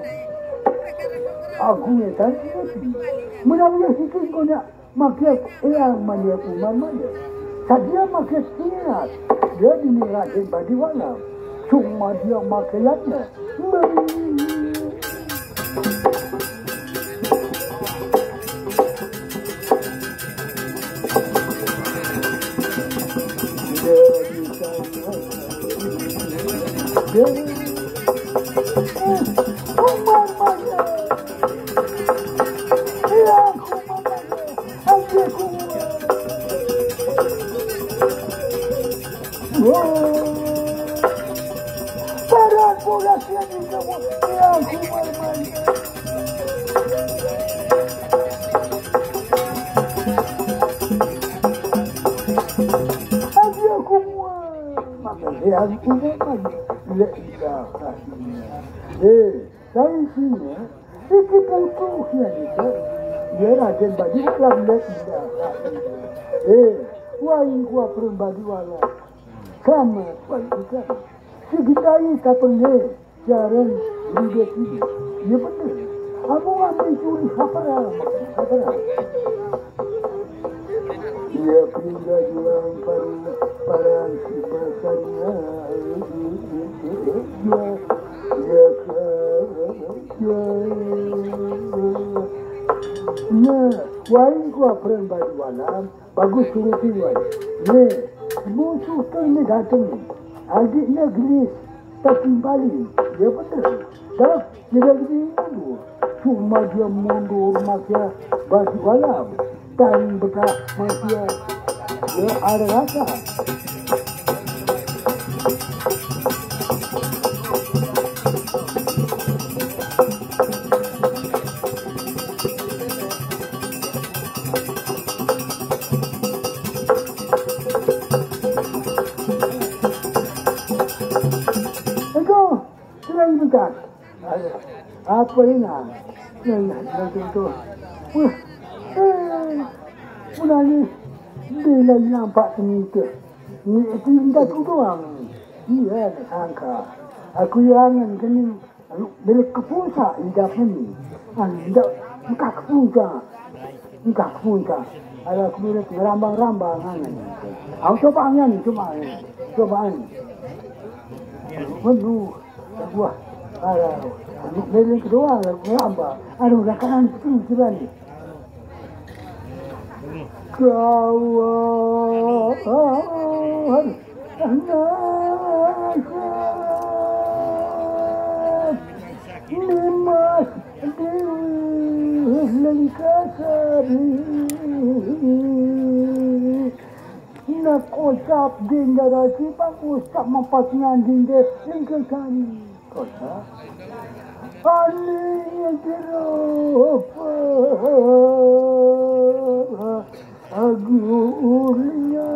Aku ya dan sisi. Menawi siki engko nyak make eyang mania kuman mania. Sadia make sirat. Dia dini Raden Badiwala. Cuma dia make yatnya. Para bola siap juga, ya, aku main-main. Aja aku muat. Maka dia aku main-main. La ilaha illallah. Eh, dari sini, iki butuh ya, gitu. Ya, Raden Badiwala, la ilaha illallah. Eh, wah, ingkua perun Badiwala. Sama, wah, itu. Si Gitahi tak pernah. Jarang berubah sini. Ya bener. Aku ambil curi, apa dah? Apa dah? Ia pindah juang paru parang si basanya. Ya, ya, ya. Nah, wain ku apa yang baru malam? Bagus turuti wan. Ye, musuh tu ni datang. Adik ni gelis. Tapi balik. Dia betul. Dah, dia lagi dulu. Cuma dia mundur masa baju alam. Dan bekas masa dia ada rasa. Itu selain bekas. Apa ini? Yang yang tu. Wah. Eh. Mulai bila nampak cerita. Ni cerita tu doang. Iya, sangka. Aku yang kena Anu, bila kepuncak lidah ni, anu, ndak, engkah kepuncak. Engkah kepuncak. Ada aku bila ngerambang-rambang, anu. Aku coba angin, coba angin. Coba angin. Penuh. Buah. Ada. Anu, bila kedua, ngerambang. Anu, dah kanan, tu, tu, ni. Kawan nasab nimas di Lengkasari. Nak ucap dinda rasi bagus tak mampat nyanding de Lengkasari. Kota. Ani jero agurnya.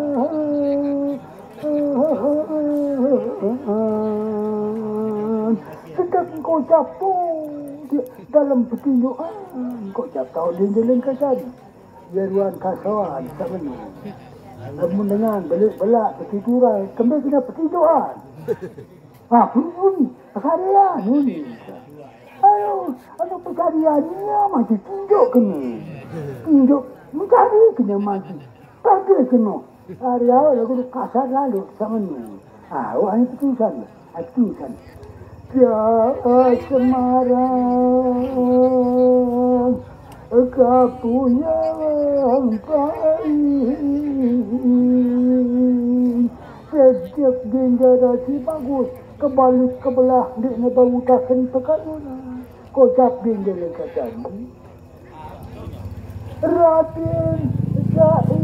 Sedang kau capung di dalam petinjuan. Kau capung di jalan kasar. Jeruan kasawan tak benar. Namun dengan belik belak petituran. Kembali kena petinjuan. Ha, pun, pun, pekarya ni. Ayo, anu pekarya ni, maju tunjuk kena. Tunjuk, mencari kena maju. Kagak kena. Hari awal aku kasar lalu sama ni. Ha, awak ni putusan. Ha, putusan. Dia Semarang. Kapunyang pain. Sejak dinda rasi bagus, kebalik kebelah, dikna bau taken pekalunan. Kocap dinda lengkatan. Raden Said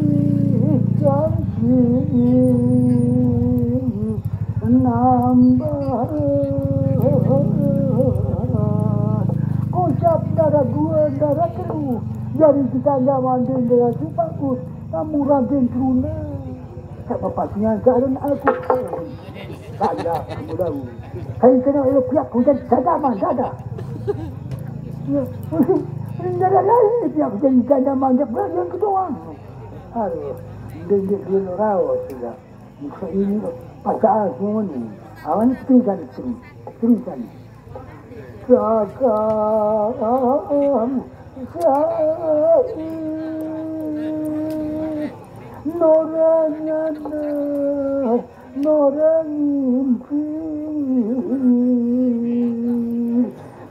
Syamsi nambah. Kocap darah dua, darah telu. Dari kita ndak mandi, darah si bagus. Kamu Raden Truna. Tak apa, punya jalan aku. Tak ada, kamu tahu. Kain kena elok pihak hujan, tak ada, tak ada. Ya. Tidak ada lagi pihak hujan, tidak ada manjak, yang kedoang. Aduh, dia, dia, dia rawas sudah. Muka ini pakai semua ni. Awalnya terus ada terus. Terus ada. Cakap. Sa'i norang anak, norang ngimpi.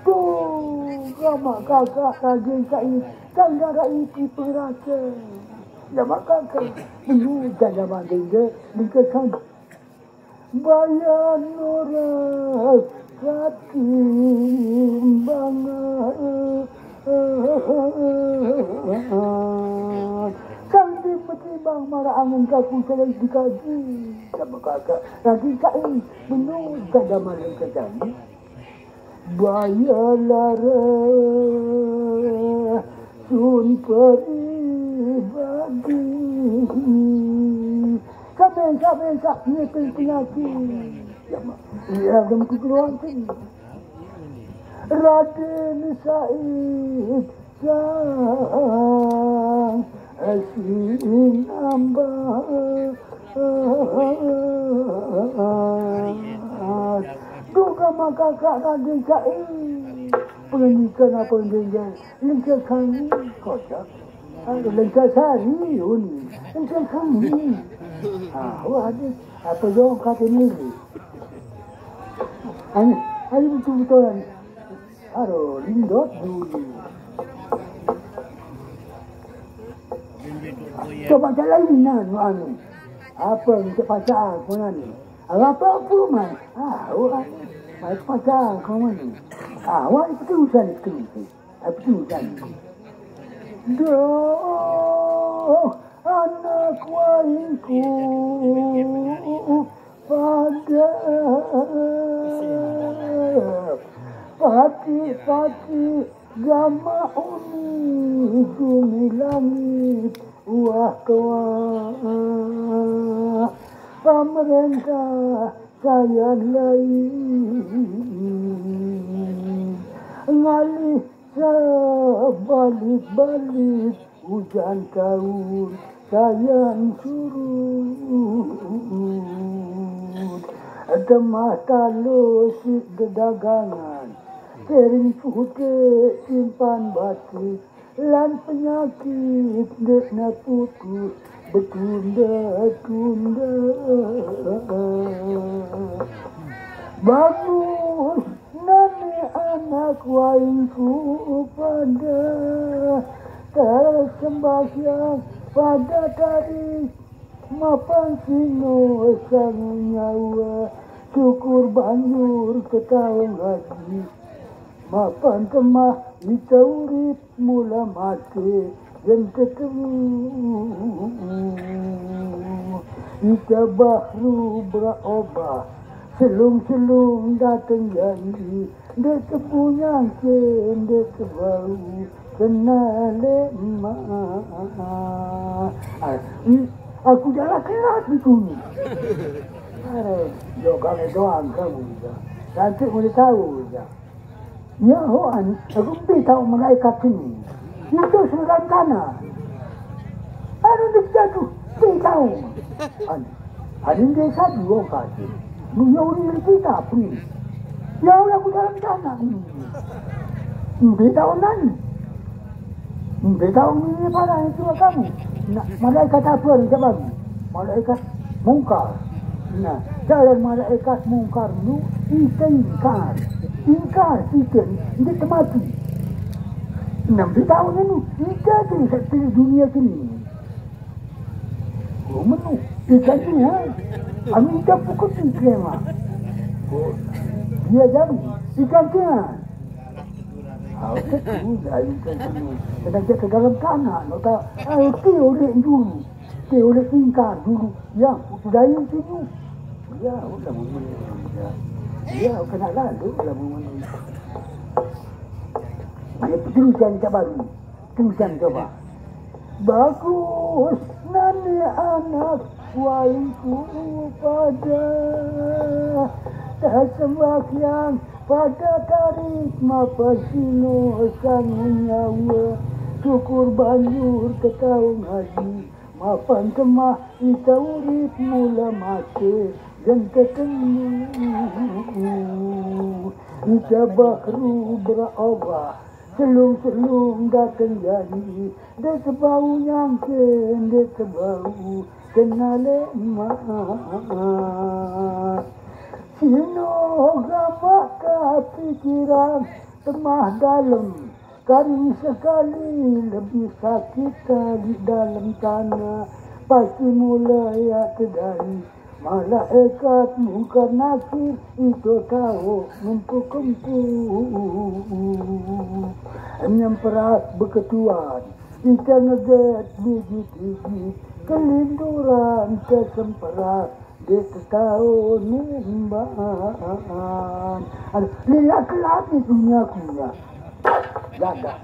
Tuh, gamak kakak daging sa'i, kang dara iti pengerasa. Gamak kakak, dulu janda manding de, dikesan. Bayan ora katimbangan. Kang di metimbang mara angin kaku salai dikaji. Sama kakak, lagi kai, menurut kada malam kejam. Bayalara sun peribadi. Saben-saben sak nyeting penyakit. Ya, Mak. Iya, dem kegeruan sini. Raden Said Sang Sinambang. Duga maka kak Raden Said. Pengendikan apa yang dia, lengkah kami kocak. Aduh, lengkah sari, uni. Lengkah kami. Ah, wah, ada. Apa dong kata ni? Ayo, ayo betul-betulan. Aduh, lindot dulu. Coba jalan ni, anu, anu. Apa yang terpaksa aku ni? Apa apa man? Ah, wah. Mai pasal kau ni. Ah, wah, itu urusan itu. Itu urusan. Doh, anak waingku pada pati-pati gama uni gumi langit. Wah, wah, pemerintah saya lain ngalih sebalik-balik hujan taun saya surut. Temah talo si dedagangan, kering putih simpan batik, lan penyakit dekna putus betunda-tunda. Bagus nane anak waingku pada tersembahyang pada tarik mapan sino sangu nyawa syukur banjur ketawa ngaji. Mapan temah ita urip mula mati yen ketemu. Ita bahru berobah selung-selung dateng janji. Dek tebu nyangke, dek tebau kena lemak. Aku jalan kelat di sini. Aduh, yo kami doang kamu ya. Cantik boleh tahu ya. Ya, ho, anu, aku lebih tahu malaikat sini. Itu seorang tanah. Anu, dia jatuh, dia tahu. Anu, anu, dia satu orang kata. Dunia orang kita pun. Ya, orang aku dalam tanah. Dia tahu nani. Dia tahu ni pada itu kamu. Nah, malaikat apa ni kamu? Malaikat mungkar. Nah, jalan malaikat mungkar nu ita ingkar. Ingkar kita ni, dia temati. Nah, dia tahu ni, ita tu satu dunia kini. Oh, menu. Ikan ni, ha? Kami ita pukul tiga, Mak. Oh, dia jam. Ikan ni, ha? Ah, okey, tu dah ikan ni. Kena dia ke dalam tanah, no tak? Ah, okey, oleh dulu. Okey, oleh ingkar dulu. Ya, sudah ini sini. Ya, udah memenuhi. Ya. Ya, kena lalu, udah memenuhi. Dia terus yang tak baru. Terus yang coba. Bagus nani anak waingku pada tak sembahyang pada tarik mapan sino sangu nyawa syukur banjur ketawa ngaji mapan temah ita urip mula mati dan ketemu ita bahru berobah Selung-selung dateng janji, dek tebau nyangke, dek tebau kenal lemak. Sino gamak ke pikiran temah dalem, karing sekali lebih sakit di dalem tanah. Pasti mula ya tedari, malaikat Mungkar Nakir ito tau ngempuk-ngempuk. Nyemperas beketuan, ita ngeget biji-biji, kelinduran tesemperas, dek tau nimban. Aduh, lila kelap ni dunia kunya. Dadah.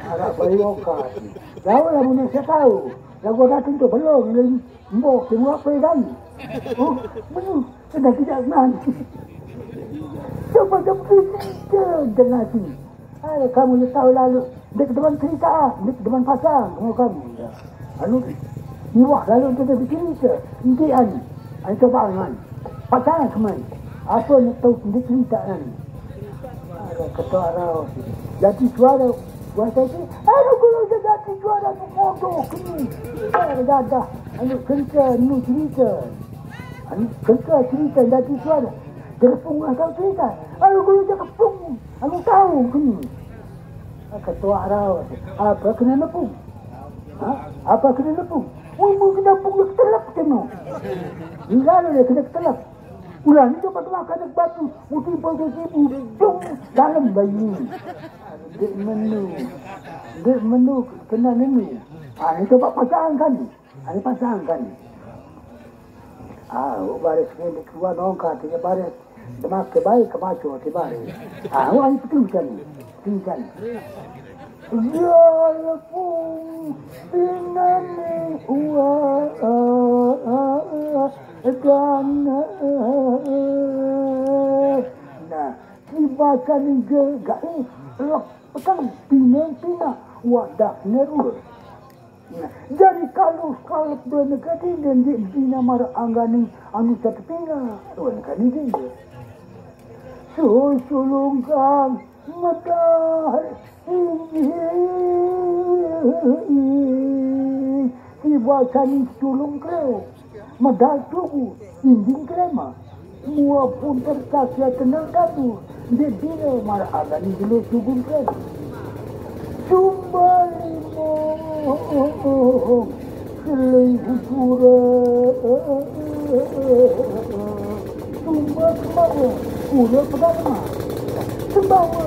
Arak bayu okat ni. Jauh lah mun saya tau. Lagu datang tu belum, lain. Mbok, tengok apa yang tadi? Oh, betul. Sedang tidak nanti. Coba jam tujuh, jam nanti. Ayo, kamu ni tahu lalu. Dia ke depan cerita, dia ke depan pasang, kamu, kamu. Ya. Lalu, iwah lalu dia bercerita. Nanti, Ani. Ani coba, Ani. Pasang kemai. Apa ni tahu dia cerita, Ani? Ada ketua rau. Jadi suara, buat saya tu, ada guru dia jadi suara tu bodoh ni. Ada dadah, anu kerja, anu cerita. Anu kerja cerita jadi suara. Dia pun nggak tahu cerita. Ada guru dia kepung, anu tahu ni. Ketua rau, apa kena nepung? Ha? Apa kena nepung? Umur kena pung dia ketelap kena. Enggak ada dia kena ketelap. Ulah ni dapat makan batu, putih putih ibu, jom dalam bayi. Dek menu, dek menu kena nenu. Ah, ni coba pasang kan? Ah, ni pasang kan? Ah, oh, baris ni keluar nongka tiga baris. Demak ke baik ke maco tiga baris. Ah, oh, ini penting kan? Penting kan? Ya Rabbu, binani wa dan nah, dibaca ni je gaib. Lek petang bina pina wadah nerur. Nah, jadi kalau kalau dua negeri dan di bina mar anggani anu satu pina dua negeri dia. Susulungkan Medal injing tiba sani tulung kreo. Medal tugu injing krema. Mua pun tertasia tenang dadu. Dia bila mara agani dulu tugun krema. Sumba limo Selai hujura. Sumba kemana? Pura pedama. Sembawa.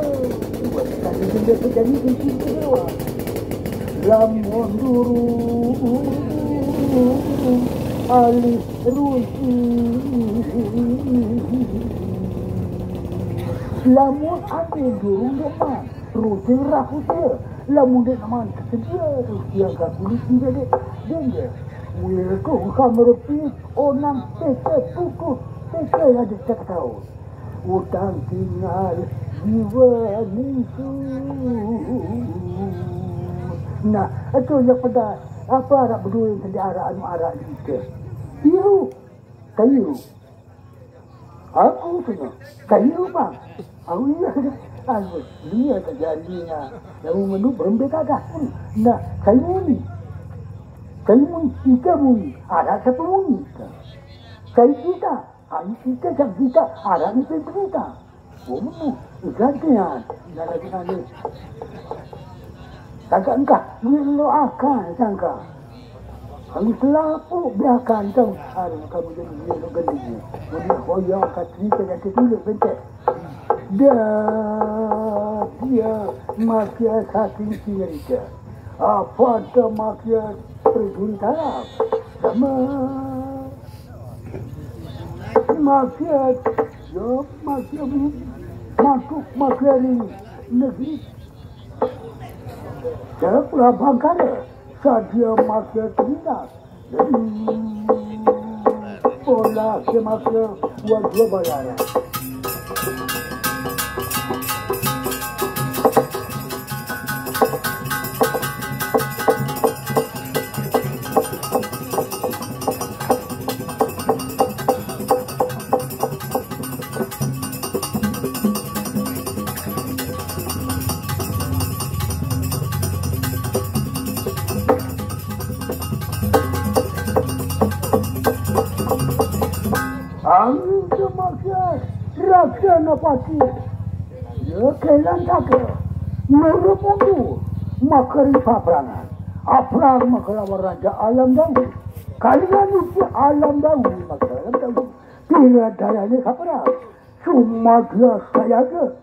Buat kami jenda terjadi di sini kedua. Lamun duru alih rusi. Lamun ambil durung depan. Rusi rakusia. Lamun dek naman tersedia rusia gagulis ni dek. Dek. Wilku kamerepi onang pete puku pete ada tak tahu. Utang tinggal jiwa musuh. Nah, itu yang pada apa arak berdua yang tadi arak anu arak kita. Biru, kayu. Aku kena kayu bang. Aku iya. Aku dia tak jadi ya. Lalu menuk berembe dadah. Nah, kayu ni. Kayu ni, kita bunyi. Ada satu bunyi. Kayu kita. Kayu kita, kayu kita. Ada ni kita. Oh, gantian. Dah lagi nanti. Kagak engkah, duit lo akan sangka. Kami selapu biarkan tau. Aduh, kamu jadi dia lo gendingnya. Jadi hoyong kat cerita dan tertulis bentek. Dia, dia makia saking cerita. Apa ada makia perjuntara? Sama makia, ya makia masuk makia negeri. Dalam pulau Bangkara, sadia makia terminal. Jadi, pola ke makia buat dua bayaran. Angin ke makai rakyat napati. Ya, kelan taka. Nurut mundur. Makari paprangan. Aprang makalawan Raja Alam Daun. Kalian isi Alam Daun, makalawan Daun. Pira dayane kaprang. Cuma dia sayaga.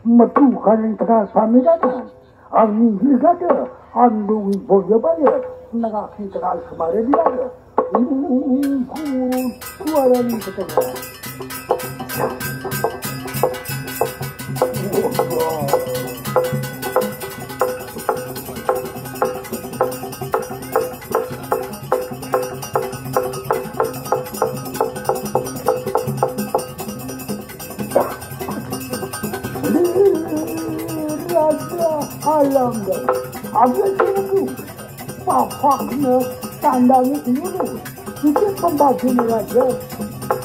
Metu kaning tegal pamidanan. Angin gada, andung boya baya, nengaki tegal kemare dia. Ungkun suara ni ketengah. Raja Alam Daun. Abis itu, papaknya tandangi dulu. Itu pembagian raja.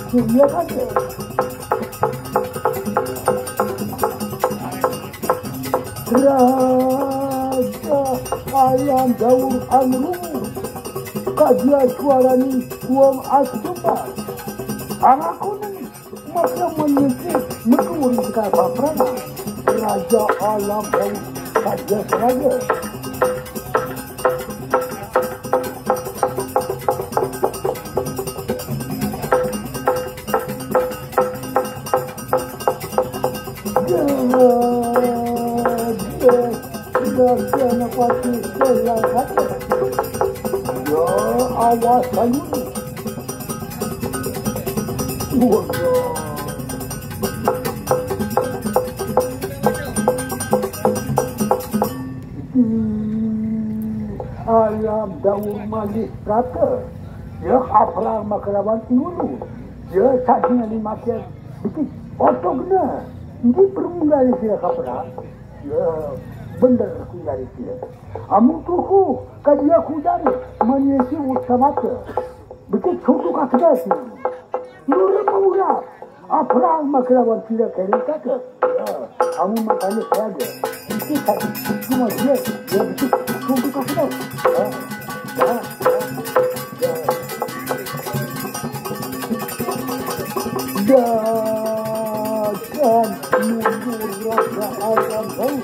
Dunia kata. Raja Alam Daun Angrungu. Kadia suarani wong astupa. Angakuning maka menyisir metu ring tegal paprangan. Raja Alam Daun Raja Seraja. Ya, ya, ya, ya, ya, pati, ya, ya, ya. Ya, awas, ayo. Wah, ya. Di Alam Daun Manis Prata. Ya, kaprang makalawan iulu. Ya, sadina ni makan. Biki, otogna. Ini permula ni sila kaprang. Ya, bener ku jari sila. Amun tuku, kadia ku jari. Manyesi utamata. Biki, cukup kakeda sila. Nurut maulah. Aprang makalawan sila kene kata. Ya, amun makane saja. Itu tadi cuma dia, dia betul. Tunggu kasih tahu. Ya, ya, ya, ya. Dakan mundur Raja Alam Daun.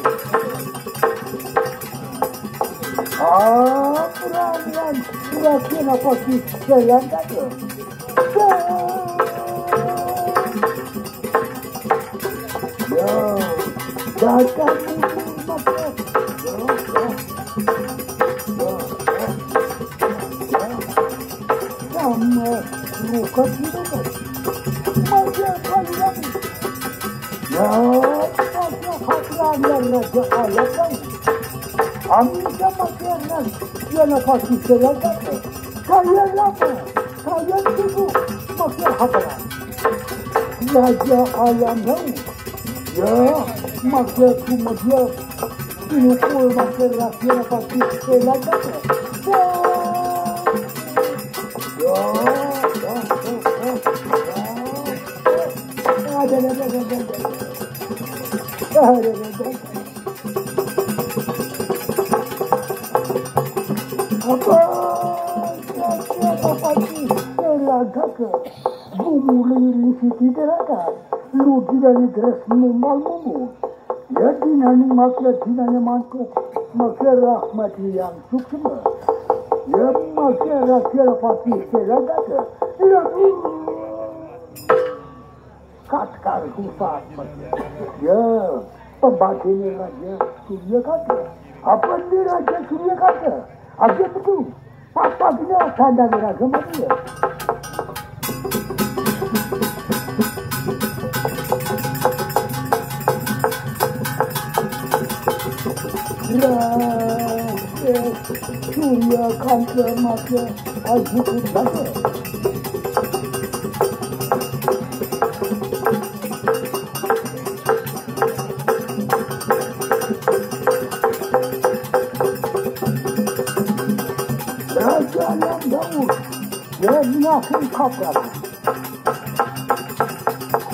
Aprang, pura-pura kenapa sih jalan kata? Ya, datang mundur maka. Ya, ya. Ya, ya. Ya, ya. Sama rukat itu kan. Maka kalian. Ya, maka kalian yang Raja Alam kan. Amin sama kalian. Dia lepas istirahat. Kalian lama. Kalian tunggu makin hadaran. Raja Alam Daun. Ya, makin cuma dia. Pinukul makin rakyat pasti selamat. Ya, ya, ya, ya, ya. Ada, ada, ada, ada, ada. Ada, ada, ada. Apa? Apa pati? Telagaka. Gumuli ring siti telagak. Ludi dari dres mumbal mumbul. Ya dinani makia dinani mantuk. Makia rahmat yang suksma. Ya makia rakyat pati telagaka. Ya. Katkar rusak. Ya, pembagiannya Raja Surya Kata. Apa ini Raja Surya Kata? Apa betul? Apa gina tanda raga mati ya? Raja Surya Kata mati. Ayo, ikut saja. Raja yang jauh, dia mengakhiri kapal.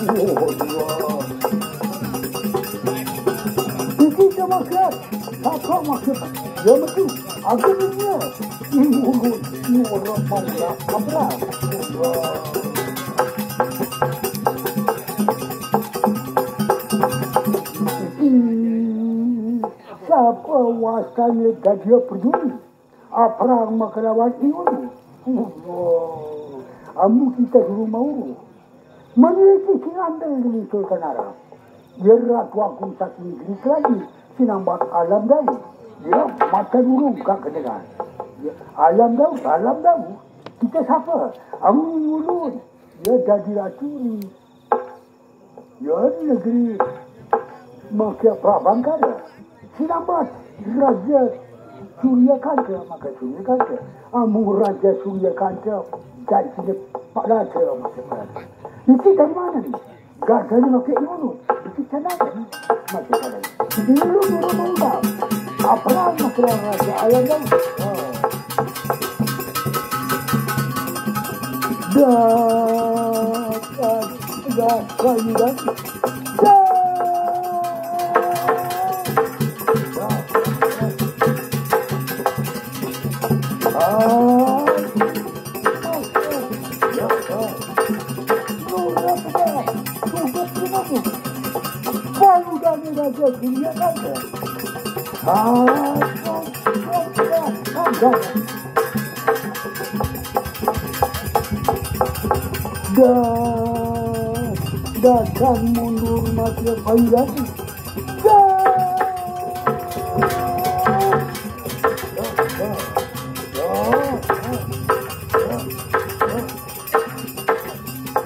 Oh, ya. Iki sama siap, kakak maksud, dia mesti, aku punya. Ini urut, ini urut, apa? Apa? Wastane dadi perduli. Aprang makalawan iulu. Amu kita di rumah ulu. Memiliki sinandel di Sultan Arab. Ia Ratu Agung saking Greek lagi, sinambat Alam Daud. Ia mata dulu gak kedengar. Ia Alam Daud, Alam Daud. Kita siapa? Amu ulun. Ia jadi ratu ni. Ia negeri makia Prabangkara. Sinambat Raja Surya Kanta, maka Surya Kanta. Amu Raja Surya Kanta, dan sini Pak Raja, maka Pak Raja. Itu dari mana ni? Gagana makia iulu. Itu sana kan? Makia sana. Dulu dulu mau dah. Apa masalah Raja Alam Daud? Oh. Dah, dah, dah, dah, dah, dah. Dah, datang mundur mati payah.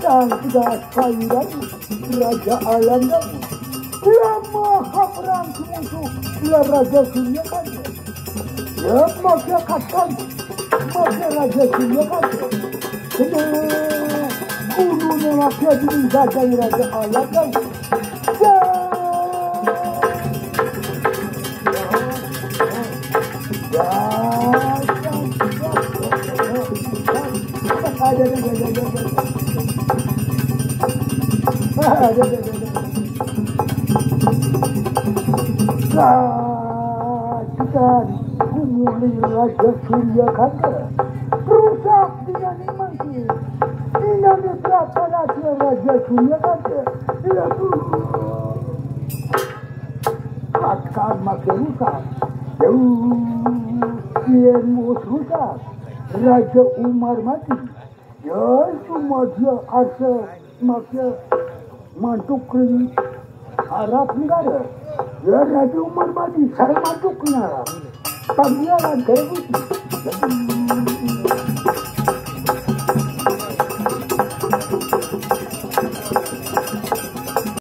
Dan sudah sayuran Raja Alam Daud. Lama haperan semusuh lah Raja Surya Kanta. Ya, maka katan, maka Raja Surya Kanta. Kena guru ni maka dini Raja Alam Daud. Kita gumuli Raja Surya Kanta. Rusak dengan iman. Ina ni berapa Raja Surya Kanta. Lalu Katan makin rusak. Jauh kian mus rusak. Raja Umar mati. Ya, semua dia asa makin mantuk kering Arab negara. Ya, Raja Umar mati. Saya mantuk kering Arab. Panggilan televisi.